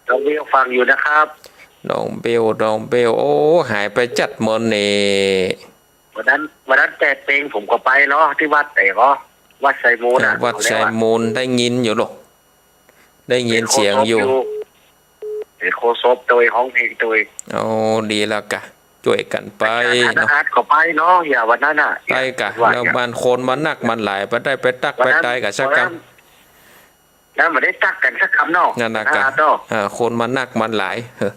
เรายังฟังอยู่นะครับ น้องเบล น้องเบล โอ้ หายไปจัดเมินนี่ วันนั้น วันนั้นแจกเพลงผมก็ไปเนาะ ตี้วัดไหนก็ วัดไซมูล อ่า น่ะ วัดไซมูล ได้ยินอยู่ลูก ได้ยินเสียงอยู่ เป๋นโฆษกโตยฮ้องเพลงโตย โอ้ ดีแล้วกะ จ้วยกั๋นไป อาจ๋ารย์ธน เนาะ อาร์ตก็ไปเนาะ อย่าวันนั้นน่ะ ไปกะ ว่า แล้วมันคนมันนักมันหลาย ไปได้ไปตั๊ก วันนั้น ไปตายกะสักกำ วันนั้น แล้วบ่ได้ตั๊กกั๋นสักกำเนาะ นั่นน่ะกะ อาจ๋ารย์เนาะ เออ คนมันนักมันหลาย เออ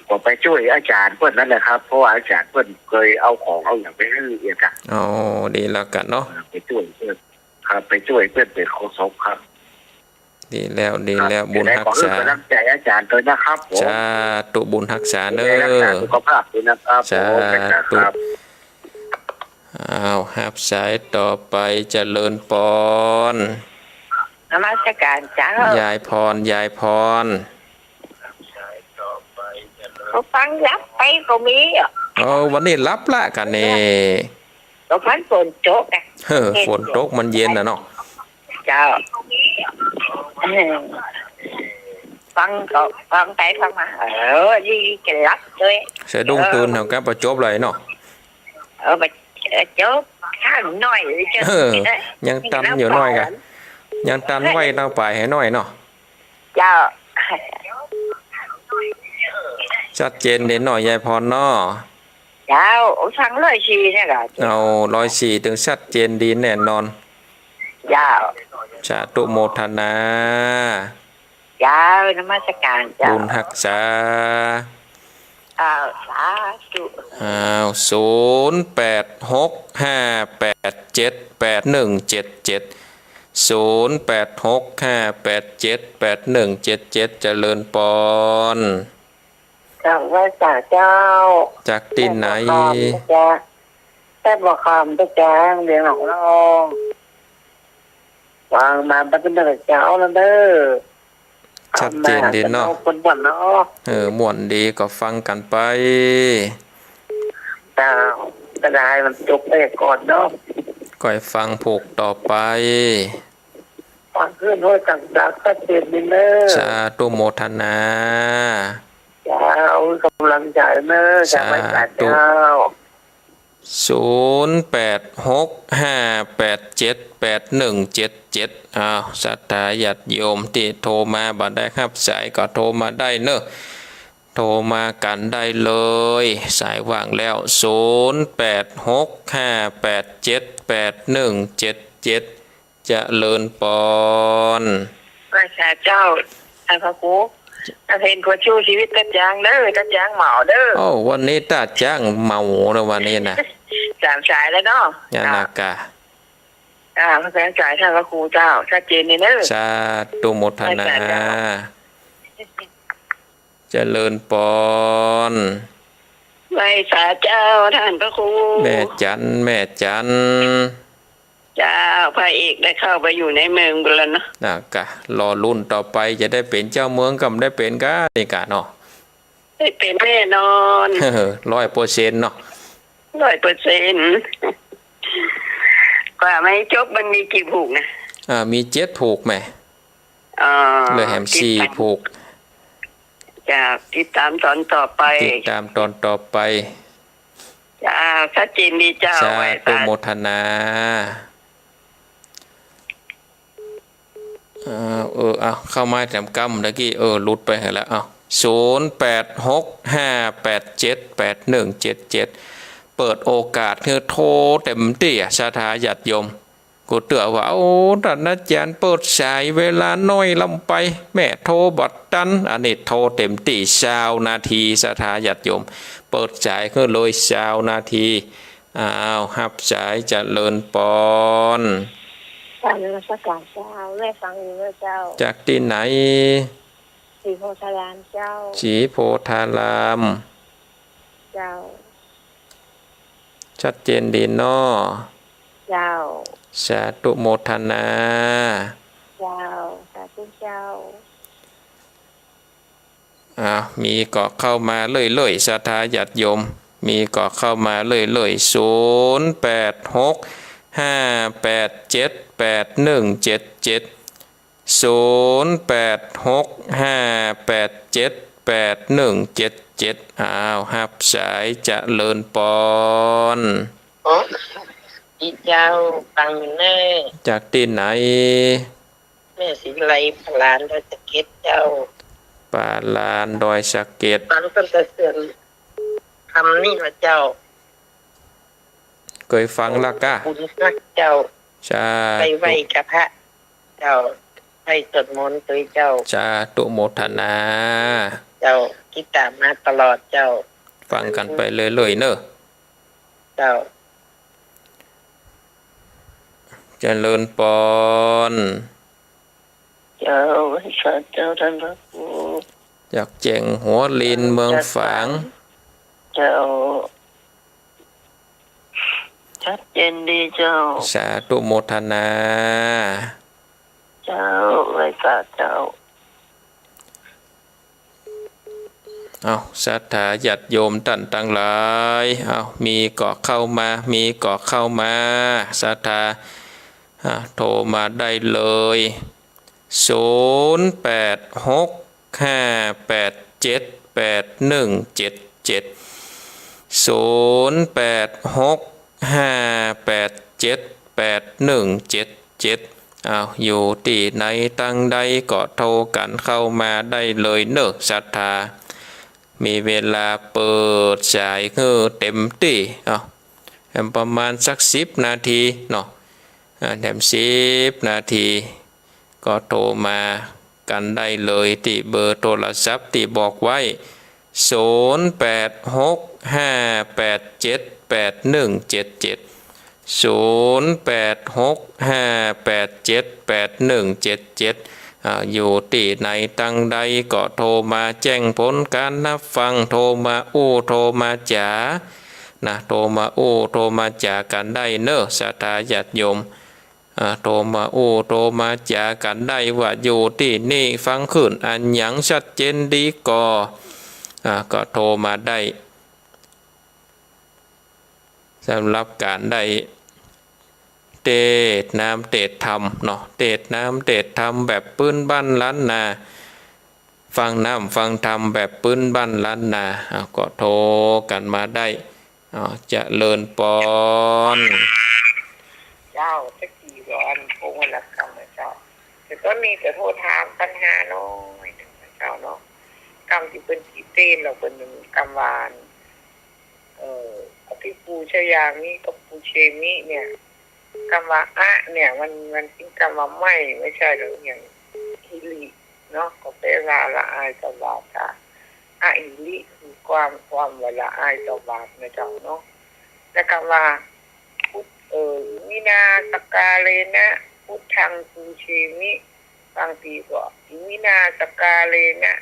ก็ไปจ้วยอาจ๋ารย์เปิ้นนั่นแหละครับ เพราะว่าอาจ๋ารย์เปิ้นเกยเอาของเอาหยังไปหื้อเอียดกะ อ๋อ ดีแล้วกะเนาะ ไปจ้วยเปิ้นครับ ไปจ้วยเปิ้นเป๋นโฆษกครับ ดีแล้ว ดีแล้ว ครับ บุญฮักษา จะได้ขอหื้อกำลังใจ๋อาจ๋ารย์โตยนะครับผม สาธุ บุญฮักษาเน่อ จะได้รักษาสุขภาพโตยนะครับผม สาธุ ครับ อ้าว ฮับสายต่อไป เจริญปอน นมัสก๋ารเจ้า ยายพร ยายพร เขาฟังหลับไปก็มีอ่ะ เออ วันนี้หลับละกะนี่ ก็พันฝนตกอ่ะ เออ เย็น ฝนตกมันเย็นน่ะเนาะ เจ้า เออ ฟังก็ฟังไปฟังมา เออ ดีจะหลับเลย สะดุ้งตื่น เออ เฮาก็บ่จบเลยเนาะ เออ บ่ เออ จบข้างน้อยเลยเจ้า เออ ยังตันอยู่น้อยกะ ยังตันไว้เต้าป๋ายหื้อน้อยเนาะ เจ้า ชัดเจนดีเนาะ ยายพรเนาะ เจ้า ฟังร้อยสี่เนี่ยกะ เอา ร้อยสี่ ตึงชัดเจนดีแน่นอน เจ้า สาธุโมทนา เจ้า นมัสก๋ารเจ้า บุญฮักษา อ้าว สาธุ อ้าว ศูนย์แปดหกห้าแปดเจ็ดแปดหนึ่งเจ็ดเจ็ด ศูนย์แปดหกห้าแปดเจ็ดแปดหนึ่งเจ็ดเจ็ด เจริญปอน เจ้า ไหว้สาเจ้า จากตี้ไหน แปดบ่อคำเจ้า แปดบ่อคำเจ้า เวียงหนองละออง ฟังมาปัดเจ้าแล้วเด้อ ชัดเจนดีเนาะ คนม่วนเนาะ เออ ม่วนดีก็ฟังกั๋นไป เจ้า ก็ได้มันจบไปก่อนเนาะ ก็ให้ฟังผูกต่อไป ฟังขึ้นห้วยกังจักรชัดเจนดีเนอะ สาธุโมทนา เจ้า กำลังใจ๋เนอะ จากไหว้สาเจ้า สาธุ ศูนย์แปดหกห้าแปดเจ็ดแปดหนึ่งเจ็ดเจ็ด อ้าว ศรัทธาญาติโยมตี้โทรมาบ่ได้ฮับสายก็โทรมาได้เนอะ โทรมากั๋นได้เลย สายว่างแล้ว ศูนย์แปดหกห้าแปดเจ็ดแปดหนึ่งเจ็ดเจ็ด เจริญปอน ไหว้สาเจ้า ต้านพระครู ต้านเพ็ญขอสู้ชีวิตตัดยางเด้อ ตัดยางเหมาเด้อ โอ้ วันนี้ตัดยางเหมาเนอะ วันนี้นะ สามสายแล้วเนาะ นั่นน่ะกะ อ่า สามสาย ต้านพระครูเจ้า ชัดเจนดีเนอะ สาธุโมทนา ไหว้สาเจ้า เจริญปอน ไหว้สาเจ้า ต้านพระครู แม่จัน แม่จัน เจ้า พระเอกได้เข้าไปอยู่ในเมืองบุญแล้วเนาะ น่ะกะ รอลุ้นต่อไปจะได้เป๋นเจ้าเมืองกำได้เป๋นก้า นี่กะเนาะ ได้เป๋นแน่นอน ร้อยเปอร์เซ็นต์เนาะ ร้อยเปอร์เซ็นต์ กว่ามันจะจบมันมีกี่ผูกนะ อ่า มีเจ็ดผูกแหม อ่า เหลือแหมสี่ผูก จ้า ติดต๋ามต๋อนต่อไป ติดต๋ามต๋อนต่อไป จ้า ชัดเจนดีเจ้า สาธุ ไหว้สา โมทนา เออ เออ เอา เข้ามาแถมกำตะกี้ เออ หลุดไปหั้นละ เอา ศูนย์แปดหกห้าแปดเจ็ดแปดหนึ่งเจ็ดเจ็ด เปิดโอกาสหื้อโทรเต๋มตี้อะ ศรัทธาญาติโยม กูเตื้อว่า โอ้ ต้านอาจ๋ารย์เปิดสายเวลาน้อยล้ำไป แม่โทรบ่ตัน อันนี้โทรเต๋มตี้ซาวนาที ศรัทธาญาติโยม เปิดสายหื้อเลยซาวนาที อ้าว ฮับสาย เจริญปอน กราบนมัสก๋ารเจ้า แม่ฟังอยู่เนอะเจ้า จากตี้ไหน ศรีโพธารามเจ้า ศรีโพธาราม เจ้า ชัดเจนดีเนาะ เจ้า สาธุโมทนา เจ้า สาธุเจ้า อ้าว มีก็เข้ามาเรื่อยๆ ศรัทธาญาติโยม มีก็เข้ามาเรื่อยๆ ศูนย์แปดหกห้าแปดเจ็ดแปดหนึ่งเจ็ดเจ็ด ศูนย์แปดหกห้าแปดเจ็ด แปดหนึ่งเจ็ดเจ็ด อ้าว ฮับสาย เจริญปอน อ๋อ ดีเจ้า ฟังอยู่เน่อ จากตี้ไหน แม่ศรีวิไล ป่าลานดอยสะเก็ดเจ้า ป่าลานดอยสะเก็ด ฟังตั้งแต่เตือนคำนี้ละเจ้า เกยฟังละก้า บุญนักเจ้า สาธุ ไปไหว้กับพระเจ้า ไปสวดมนต์ตวยเจ้า สาธุโมทนา เจ้า ติดต๋ามมาตลอดเจ้า ฟังกั๋นไปเรื่อยๆ เน่อ เจ้า เจริญปอน เจ้า สาธุเจ้า ต้านพระครู จากแจ้งหัวลินเมืองฝาง เจ้า ชัดเจนดีเจ้า สาธุโมทนา เจ้า ไหว้สาเจ้า เอ้า ศรัทธาญาติโยมต้านตังหลาย เอ้า มีก็เข้ามา มีก็เข้ามา ศรัทธา อ่า โทรมาได้เลย ศูนย์แปดหกห้าแปดเจ็ดแปดหนึ่งเจ็ดเจ็ด ศูนย์แปดหกห้าแปดเจ็ดแปดหนึ่งเจ็ดเจ็ด อ้าว อยู่ตี้ไหนตังใดก็โทรกั๋นเข้ามาได้เลยเน่อ ศรัทธา มีเวลาเปิดสายหื้อเต๋มตี้ อ้าว แหมประมาณสักสิบนาทีเนาะ อ่า แถมสิบนาที ก็โทรมากั๋นได้เลยตี้เบอร์โทรศัพท์ตี้บอกไว้ ศูนย์แปดหกห้าแปดเจ็ดแปดหนึ่งเจ็ดเจ็ด ศูนย์แปดหกห้าแปดเจ็ดแปดหนึ่งเจ็ดเจ็ด อ่า อยู่ตี้ไหนตังใดก็โทรมาแจ้งผลก๋านฮับฟัง โทรมาอู้ โทรมาจ๋า นะ โทรมาอู้ โทรมาจ๋ากั๋นได้เน่อ ศรัทธาญาติโยม อ่า โทรมาอู้ โทรมาจ๋ากั๋นได้ว่าอยู่ตี้นี่ฟังคลื่นอะหยังชัดเจนดีก่อ อ่า ก็โทรมาได้ สำหรับก๋านได้เตสน์น้ำเตสน์ธรรมเนาะ เตสน์น้ำเตสน์ธรรมแบบปื๊นบ้านล้านนา ฟังน้ำฟังธรรมแบบปื๊นบ้านล้านนา อ่า ก็โทรกั๋นมาได้ อ้าว เจริญปอน เจ้า ตะกี้ก็อันโกงวันละกำนะเจ้า แต่ต๋อนนี้ก็โทรถามปัญหาน้อยนึ่งนะเจ้าเนาะ กำตี้เปิ้นขีดเส้นแล้วเปิ้นกำว่า เอ่อ อภิปูชยามิกับปูเชมิเนี่ย กำว่าอะเนี่ย มัน มันเป๋นกำว่าไม่ ไม่ใช่หรือ อย่างหิริเนาะ ก็แปลว่าละอายต่อบาป อะหิริ คือความ ความว่าละอายต่อบาปนะเจ้าเนาะ แล้วกำว่า พุท เอ่อ อิมินาสกกาเลนะ พุทธังปูเชมิ บางตี้ก็ อิมินาสกกาเลนะ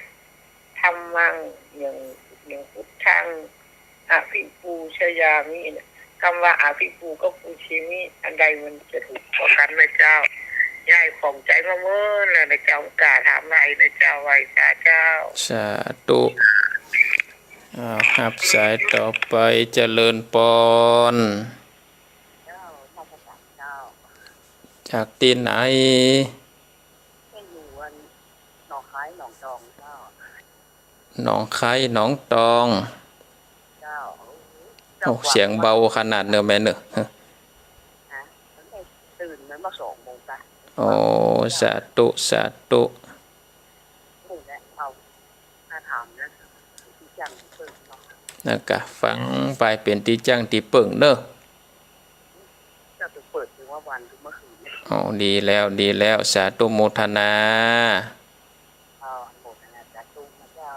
ธัมมัง อย่าง อย่างพุทธัง อภิปูชยามิเนี่ย กำว่าอภิปูกับปูเชมิ อันใดมันจะถูกกว่ากั๋นนะเจ้า ยายข้องใจ๋มาเมินแล้วนะเจ้า กล้าถามใหม่นะเจ้า ไหว้สาเจ้า สาธุ อ้าว ฮับสายต่อไป เจริญปอน เจ้า มาจากเจ้า จากตี้ไหน แม่อยู่อันหนองคายหนองตองเจ้า หนองคายหนองตอง เจ้า โอ้ เสียงเบาขนาดเน่อแม่เน่อ ฮะ ตื่นมาเมื่อสองโมงจ้ะ โอ้ สาธุ สาธุ นี่แหละ เอา มาถามนะ ตี้จั้งตี้เปิ้งเนาะ นะกะ ฟังไปเป๋นตี้จั้งตี้เปิ้งเน่อ เจ้าไปเปิดดูว่าวันหรือเมื่อคืนเนี่ย อ๋อ ดีแล้ว ดีแล้ว สาธุโมทนา เจ้า อนุโมทนาสาธุนะเจ้า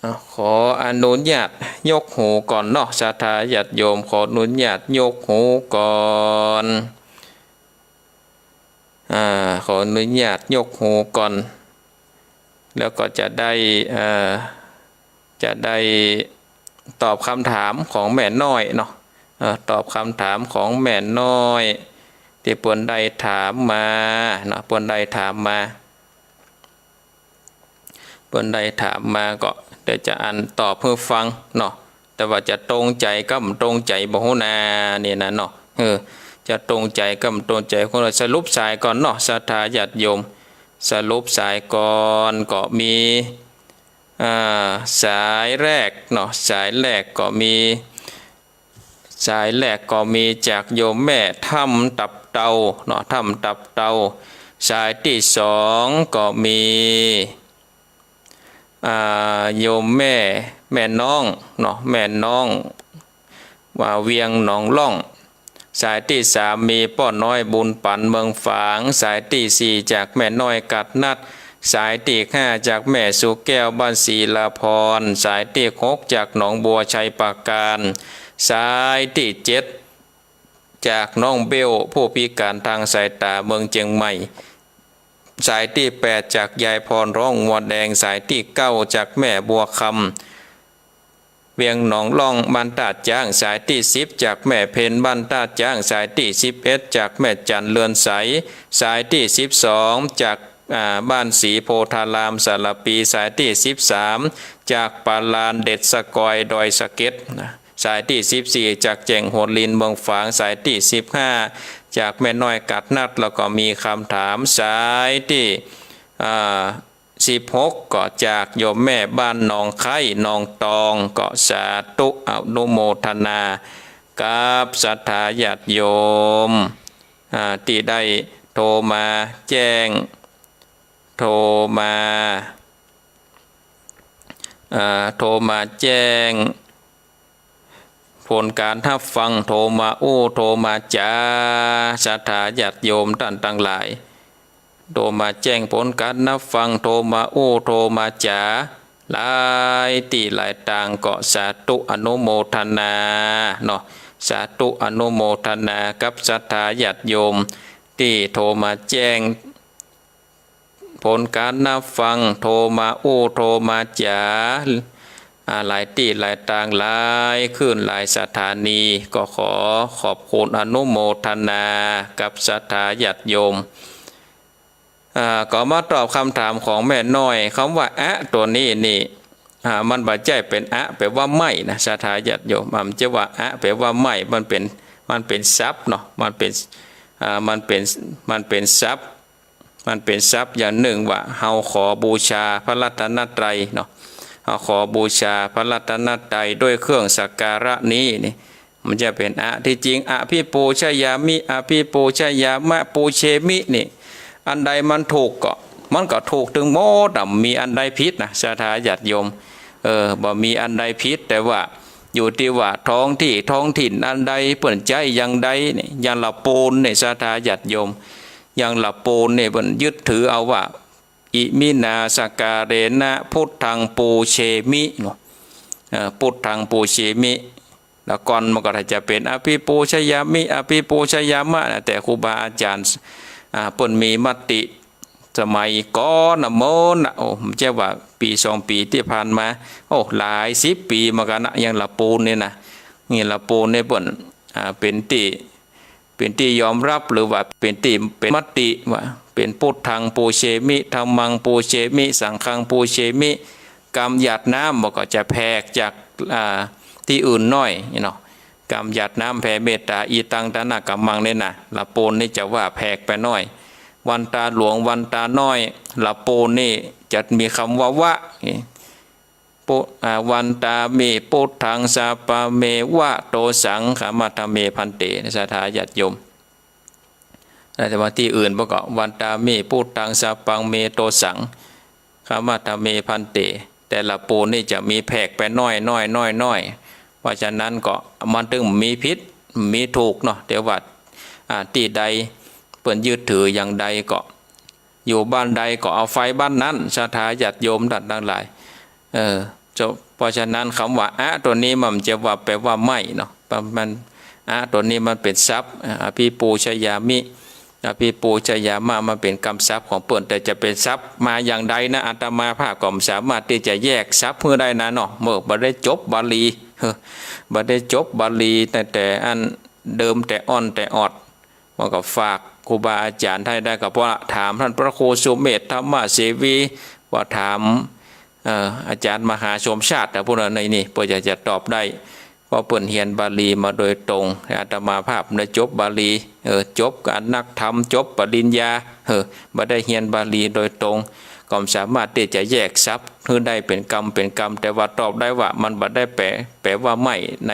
อ่ะ ขออนุญาตยกหูก่อนเนาะ ศรัทธาญาติโยม ขออนุญาตยกหูก่อน อ่า ขออนุญาตยกหูก่อน แล้วก็จะได้ เอ่อ จะได้ตอบคำถามของแม่น้อยเนาะ เอ่อ ตอบคำถามของแม่น้อย ตี้เปิ้นได้ถามมาเนาะ เปิ้นได้ถามมา เปิ้นได้ถามมาก็เดี๋ยวจะอ่านตอบหื้อฟังเนาะ แต่ว่าจะตรงใจ๋กับบ่ตรงใจ๋บ่ฮู้นา นี่นะเนาะ เออ จะตรงใจ๋กับบ่ตรงใจ๋ คนละสรุปสายก่อนเนาะ ศรัทธาญาติโยม สรุปสายก่อนก็มี อ่า สายแรกเนาะ สายแรกก็มี สายแรกก็มีจากโยมแม่ถ้ำตับเต่าเนาะ ถ้ำตับเต่า สายตี้สองก็มี อ่า โยมแม่ แม่น้องเนาะ แม่น้อง ว่าเวียงหนองล่อง สายตี้สามมีป้อน้อยบุญปันเมืองฝาง สายตี้สี่จากแม่น้อยกัดนัด สายตี้ห้าจากแม่สุแก้วบ้านศิลาภรณ์ สายตี้หกจากหนองบัวชัยปราการ สายตี้เจ็ดจากน้องเบ้วผู้พิการตางสายต๋าเมืองเจียงใหม่ สายตี้แปดจากยายพรร้องงัวแดง สายตี้เก้าจากแม่บัวคำ เวียงหนองล่องบ้านต้าจ๊าง สายตี้สิบจากแม่เพ็ญบ้านต้าจ๊าง สายตี้สิบเอ็ดจากแม่จันเรือนใส สายตี้สิบสองจาก อ่า บ้านศรีโพธารามสารภี สายตี้สิบสามจากปาลานเด็ดสะกอยดอยสะเก็ดนะ สายตี้สิบสี่จากแจ่งหัวลินเมืองฝาง สายตี้สิบห้าจากแม่น้อยกัดนัด แล้วก็มีคำถาม สายตี้ อ่า สิบหกก็จากโยมแม่บ้านหนองไคร้หนองตอง ก็สาธุอนุโมทนากับศรัทธาญาติโยม อ่า ตี้ได้โทรมาแจ้ง โทรมา อ่า โทรมาแจ้ง ผลก๋านฮับฟัง โทรมาอู้ โทรมาจ๋า ศรัทธาญาติโยมต้านตังหลาย โทรมาแจ้งผลก๋านฮับฟัง โทรมาอู้ โทรมาจ๋า หลายตี้หลายตาง ก็สาธุอนุโมทนาเนาะ สาธุอนุโมทนากับศรัทธาญาติโยม ตี้โทรมาแจ้ง ผลก๋านฮับฟัง โทรมาอู้ โทรมาจ๋า อ่า หลายตี้หลายตาง หลายคลื่นหลายสถานี ก็ขอขอบคุณอนุโมทนากับศรัทธาญาติโยม อ่า ก็มาตอบคำถามของแม่น้อย คำว่าอะตั๋วนี้นี่ อ่า มันบ่ใจ้เป๋นอะแป๋ว่าไม่นะ ศรัทธาญาติโยม มันจะว่าอะแป๋ว่าไม่ มันเป๋น มันเป๋นศัพท์เนาะ มันเป๋น อ่า มันเป๋น มันเป๋นศัพท์ มันเป๋นศัพท์อย่างนึ่งว่า เฮาขอบูชาพระรัตนตรัยเนาะ เฮาขอบูชาพระรัตนตรัยด้วยเครื่องสักการะนี้นี่ มันจะเป๋นอะ ตี้จริง อภิปูชยามิ อภิปูชยามะ ปูเชมินี่ อันใดมันถูกก็ มันก็ถูกตึงหมดอะ บ่มีอันใดผิดนะ ศรัทธาญาติโยม เออ บ่มีอันใดผิด แต่ว่าอยู่ตี้ว่าท้องตี้ท้องถิ่นอันใดเปิ้นใจ๊อย่างใดนี่ อย่างละปูนนี่ ศรัทธาญาติโยม อย่างละปูนนี่เปิ้นยึดถือเอาว่า อิมินาสการะนะพุทธังปูเชมิเนาะ เอ่อ พุทธังปูเชมิ แล้วก่อนมันก็จะเป๋นอภิปูชยามิ อภิปูชยามะนะ แต่ครูบาอาจ๋ารย์ อ่า เปิ้นมีมติ สมัยก่อนนะโน้นนะ โอ้ บ่ใจ้ว่าปี๋สองปี๋ตี้ผ่านมา โอ้ หลายสิบปี๋เหมือนกั๋นนะ อย่างละปูนนี่นะ อย่างละปูนนี่เปิ้น อ่า เป๋นตี้ เป๋นตี้ยอมฮับ หรือว่าเป๋นตี้ เป๋นมติว่า เป๋นพุทธังปูเชมิ ธัมมังปูเชมิ สังฆังปูเชมิ กำหยาดน้ำมันก็จะแผกจาก อ่า ตี้อื่นหน้อยเนาะ กำหยาดน้ำแผ่เมตต๋า อิตังทนะกัมมังนี่นะ ละปูนนี่จะว่าแผกไปหน้อย วันตาหลวง วันตาน้อย ละปูนนี่จะมีคำว่าวะ ปุ อ่า วันตามิ พุทธัง สัพพะเมวะ โตสัง ขมัตถะเม ภันเต ศรัทธาญาติโยม แต่ว่าตี้อื่นเปิ้นก็ วันตามิ พุทธัง สัพพัง เม โตสัง ขมัตถะเม ภันเต แต่ละปูนนี่จะมีแผกไปหน้อยๆๆๆ เพราะฉะนั้นก็มันตึงบ่มีผิด บ่มีถูกเนาะ แต่ว่า อ่า ตี้ใดเปิ้นยึดถืออย่างใดก็ อยู่บ้านใดก็เอาไฟบ้านนั้น ศรัทธาญาติโยมต้านตังหลาย เออ เจ้า เพราะฉะนั้นกำว่าอะตั๋วนี้มันจะว่าแป๋ว่าไม่เนาะ มัน อะตั๋วนี้มันเป๋นศัพท์ อ่า อภิปูชยามิ อภิปูชยามะ มันเป๋นกำศัพท์ของเปิ้น แต่จะเป๋นศัพท์มาอย่างใดนะ อาตมาภาพก็บ่สามารถตี้จะแยกศัพท์หื้อได้นะเนาะ เมื่อบ่ได้จบบาลี เฮ้อ บ่ได้จบบาลีตั้งแต่อันเดิมแต่อ่อนแต่ออด มันก็ฝากครูบาอาจ๋ารย์ไท้ได้ ก็เพราะถามต้านพระครูสุเมธธรรมเสวี ว่าถาม เอ่อ อาจ๋ารย์มหาชมชาติ แต่ผู้นั้นในนี่ เปิ้นอยากจะตอบได้ เพราะเปิ้นเฮียนบาลีมาโดยตรง อาตมาภาพบ่ได้จบบาลี เออ จบกับนักธรรม จบปริญญา เออ บ่ได้เฮียนบาลีโดยตรง ก็บ่สามารถตี้จะแยกศัพท์หื้อได้เป๋นกำเป๋นกำ แต่ว่าตอบได้ว่ามันบ่ได้แป๋ แป๋ว่าไม่ใน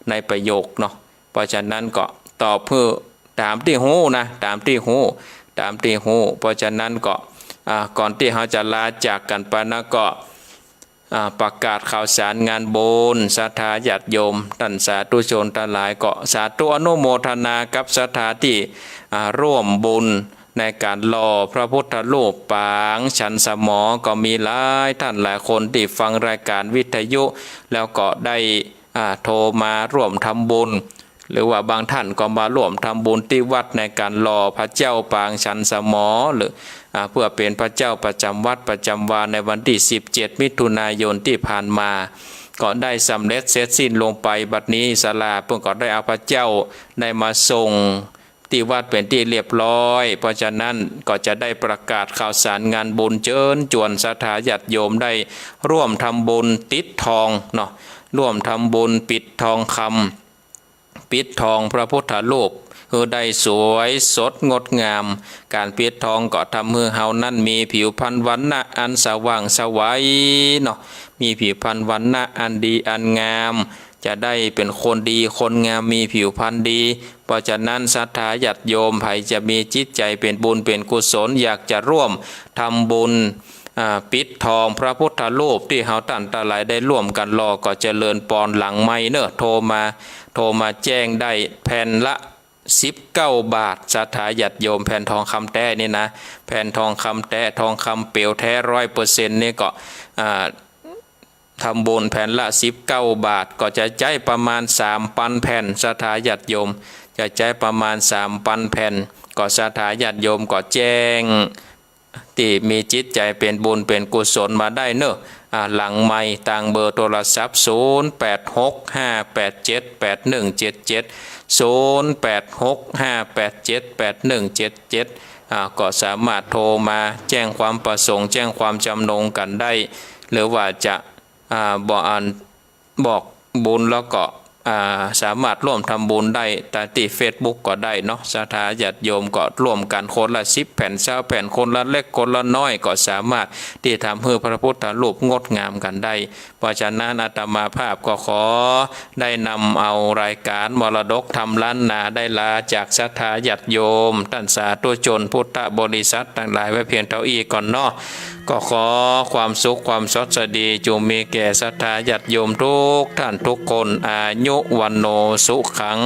ในประโยคเนาะ เพราะฉะนั้นก็ตอบหื้อต๋ามตี้ฮู้นะ ต๋ามตี้ฮู้ ต๋ามตี้ฮู้ เพราะฉะนั้นก็ อ่า ก่อนตี้เฮาจะลาจากกั๋นไปนะก็ อ่า ประกาศข่าวสารงานบุญ ศรัทธาญาติโยม ต้านสาธุชนตังหลายก็สาธุอนุโมทนากับศรัทธาตี้ อ่า ร่วมบุญในก๋านหล่อพระพุทธรูปปางฉันสมอ ก็มีหลายต้านหลายคนตี้ฟังรายก๋านวิทยุ แล้วก็ได้ อ่า โทรมาร่วมทำบุญ หรือว่าบางต้านก็มาร่วมทำบุญตี้วัดในก๋านหล่อพระเจ้าปางฉันสมอ หรือ อ่า เปื้อเป๋นพระเจ้าประจ๋ำวัดประจ๋ำวาในวันตี้สิบเจ็ดมิถุนายนตี้ผ่านมา ก็ได้สำเร็จเสร็จสิ้นลงไป บัดนี้ศาลาเปิ้นก็ได้เอาพระเจ้าได้มาส่งตี้วัดเป๋นตี้เรียบร้อย เพราะฉะนั้นก็จะได้ประกาศข่าวสารงานบุญเจิญจวนศรัทธาญาติโยมได้ร่วมทำบุญปิดทองเนาะ ร่วมทำบุญปิดทองคำ ปิดทองพระพุทธรูป หื้อได้สวยสดงดงาม ก๋านปิดทองก็ทำหื้อเฮานั้นมีผิวพรรณวรรณะอันสว่างไสวเนาะ มีผิวพรรณวรรณะอันดีอันงาม จะได้เป๋นคนดีคนงามมีผิวพรรณดี เพราะฉะนั้นศรัทธาญาติโยมใผจะมีจิตใจ๋เป๋นบุญเป๋นกุศล อยากจะร่วมทำบุญ อ่า ปิดทองพระพุทธรูปตี้เฮาต้านตังหลายได้ร่วมกั๋นหล่อ ก็เจริญปอนหลังไมค์เนาะ โทรมา โทรมาแจ้งได้ แผ่นละสิบเก้าบาท ศรัทธาญาติโยม แผ่นทองคำแต๊นี่นะ แผ่นทองคำแต๊ ทองคำเป๋วแต๊ร้อยเปอร์เซ็นต์นี่ก็ อ่า ทำบุญแผ่นละสิบเก้าบาท ก็จะใจ๊ประมาณสามปันแผ่น ศรัทธาญาติโยม จะใจ๊ประมาณสามปันแผ่น ก็ศรัทธาญาติโยมก็แจ้ง ตี้มีจิตใจ๋เป๋นบุญเป๋นกุศลมาได้เนาะ อ่า หลังไมค์ตางเบอร์โทรศัพท์ ศูนย์แปดหกห้าแปดเจ็ดแปดหนึ่งเจ็ดเจ็ด ศูนย์แปดหกห้าแปดเจ็ดแปดหนึ่งเจ็ดเจ็ด อ่า ก็สามารถโทรมาแจ้งความประสงค์ แจ้งความจำนงกั๋นได้ หรือว่าจะ อ่า บอกอัน บอกบุญแล้วก็ อ่า สามารถร่วมทำบุญได้ตางตี้เฟซบุ๊กก็ได้เนาะ ศรัทธาญาติโยมก็ร่วมกั๋นคนละสิบแผ่น ซาวแผ่น คนละเล็กคนละน้อย ก็สามารถตี้ทำหื้อพระพุทธรูปงดงามกั๋นได้ เพราะฉะนั้นอาตมาภาพก็ขอได้นำเอารายก๋านมรดกธรรมล้านนาได้ลาจากศรัทธาญาติโยม ต้านสาธุชนพุทธบริษัทตังหลายไว้เพียงเต้าอี้ก่อนเนาะ ก็ขอความสุขความสวัสดีจุ่งมีแก่ศรัทธาญาติโยมทุกต้านทุกคน อายุวัณโณสุขัง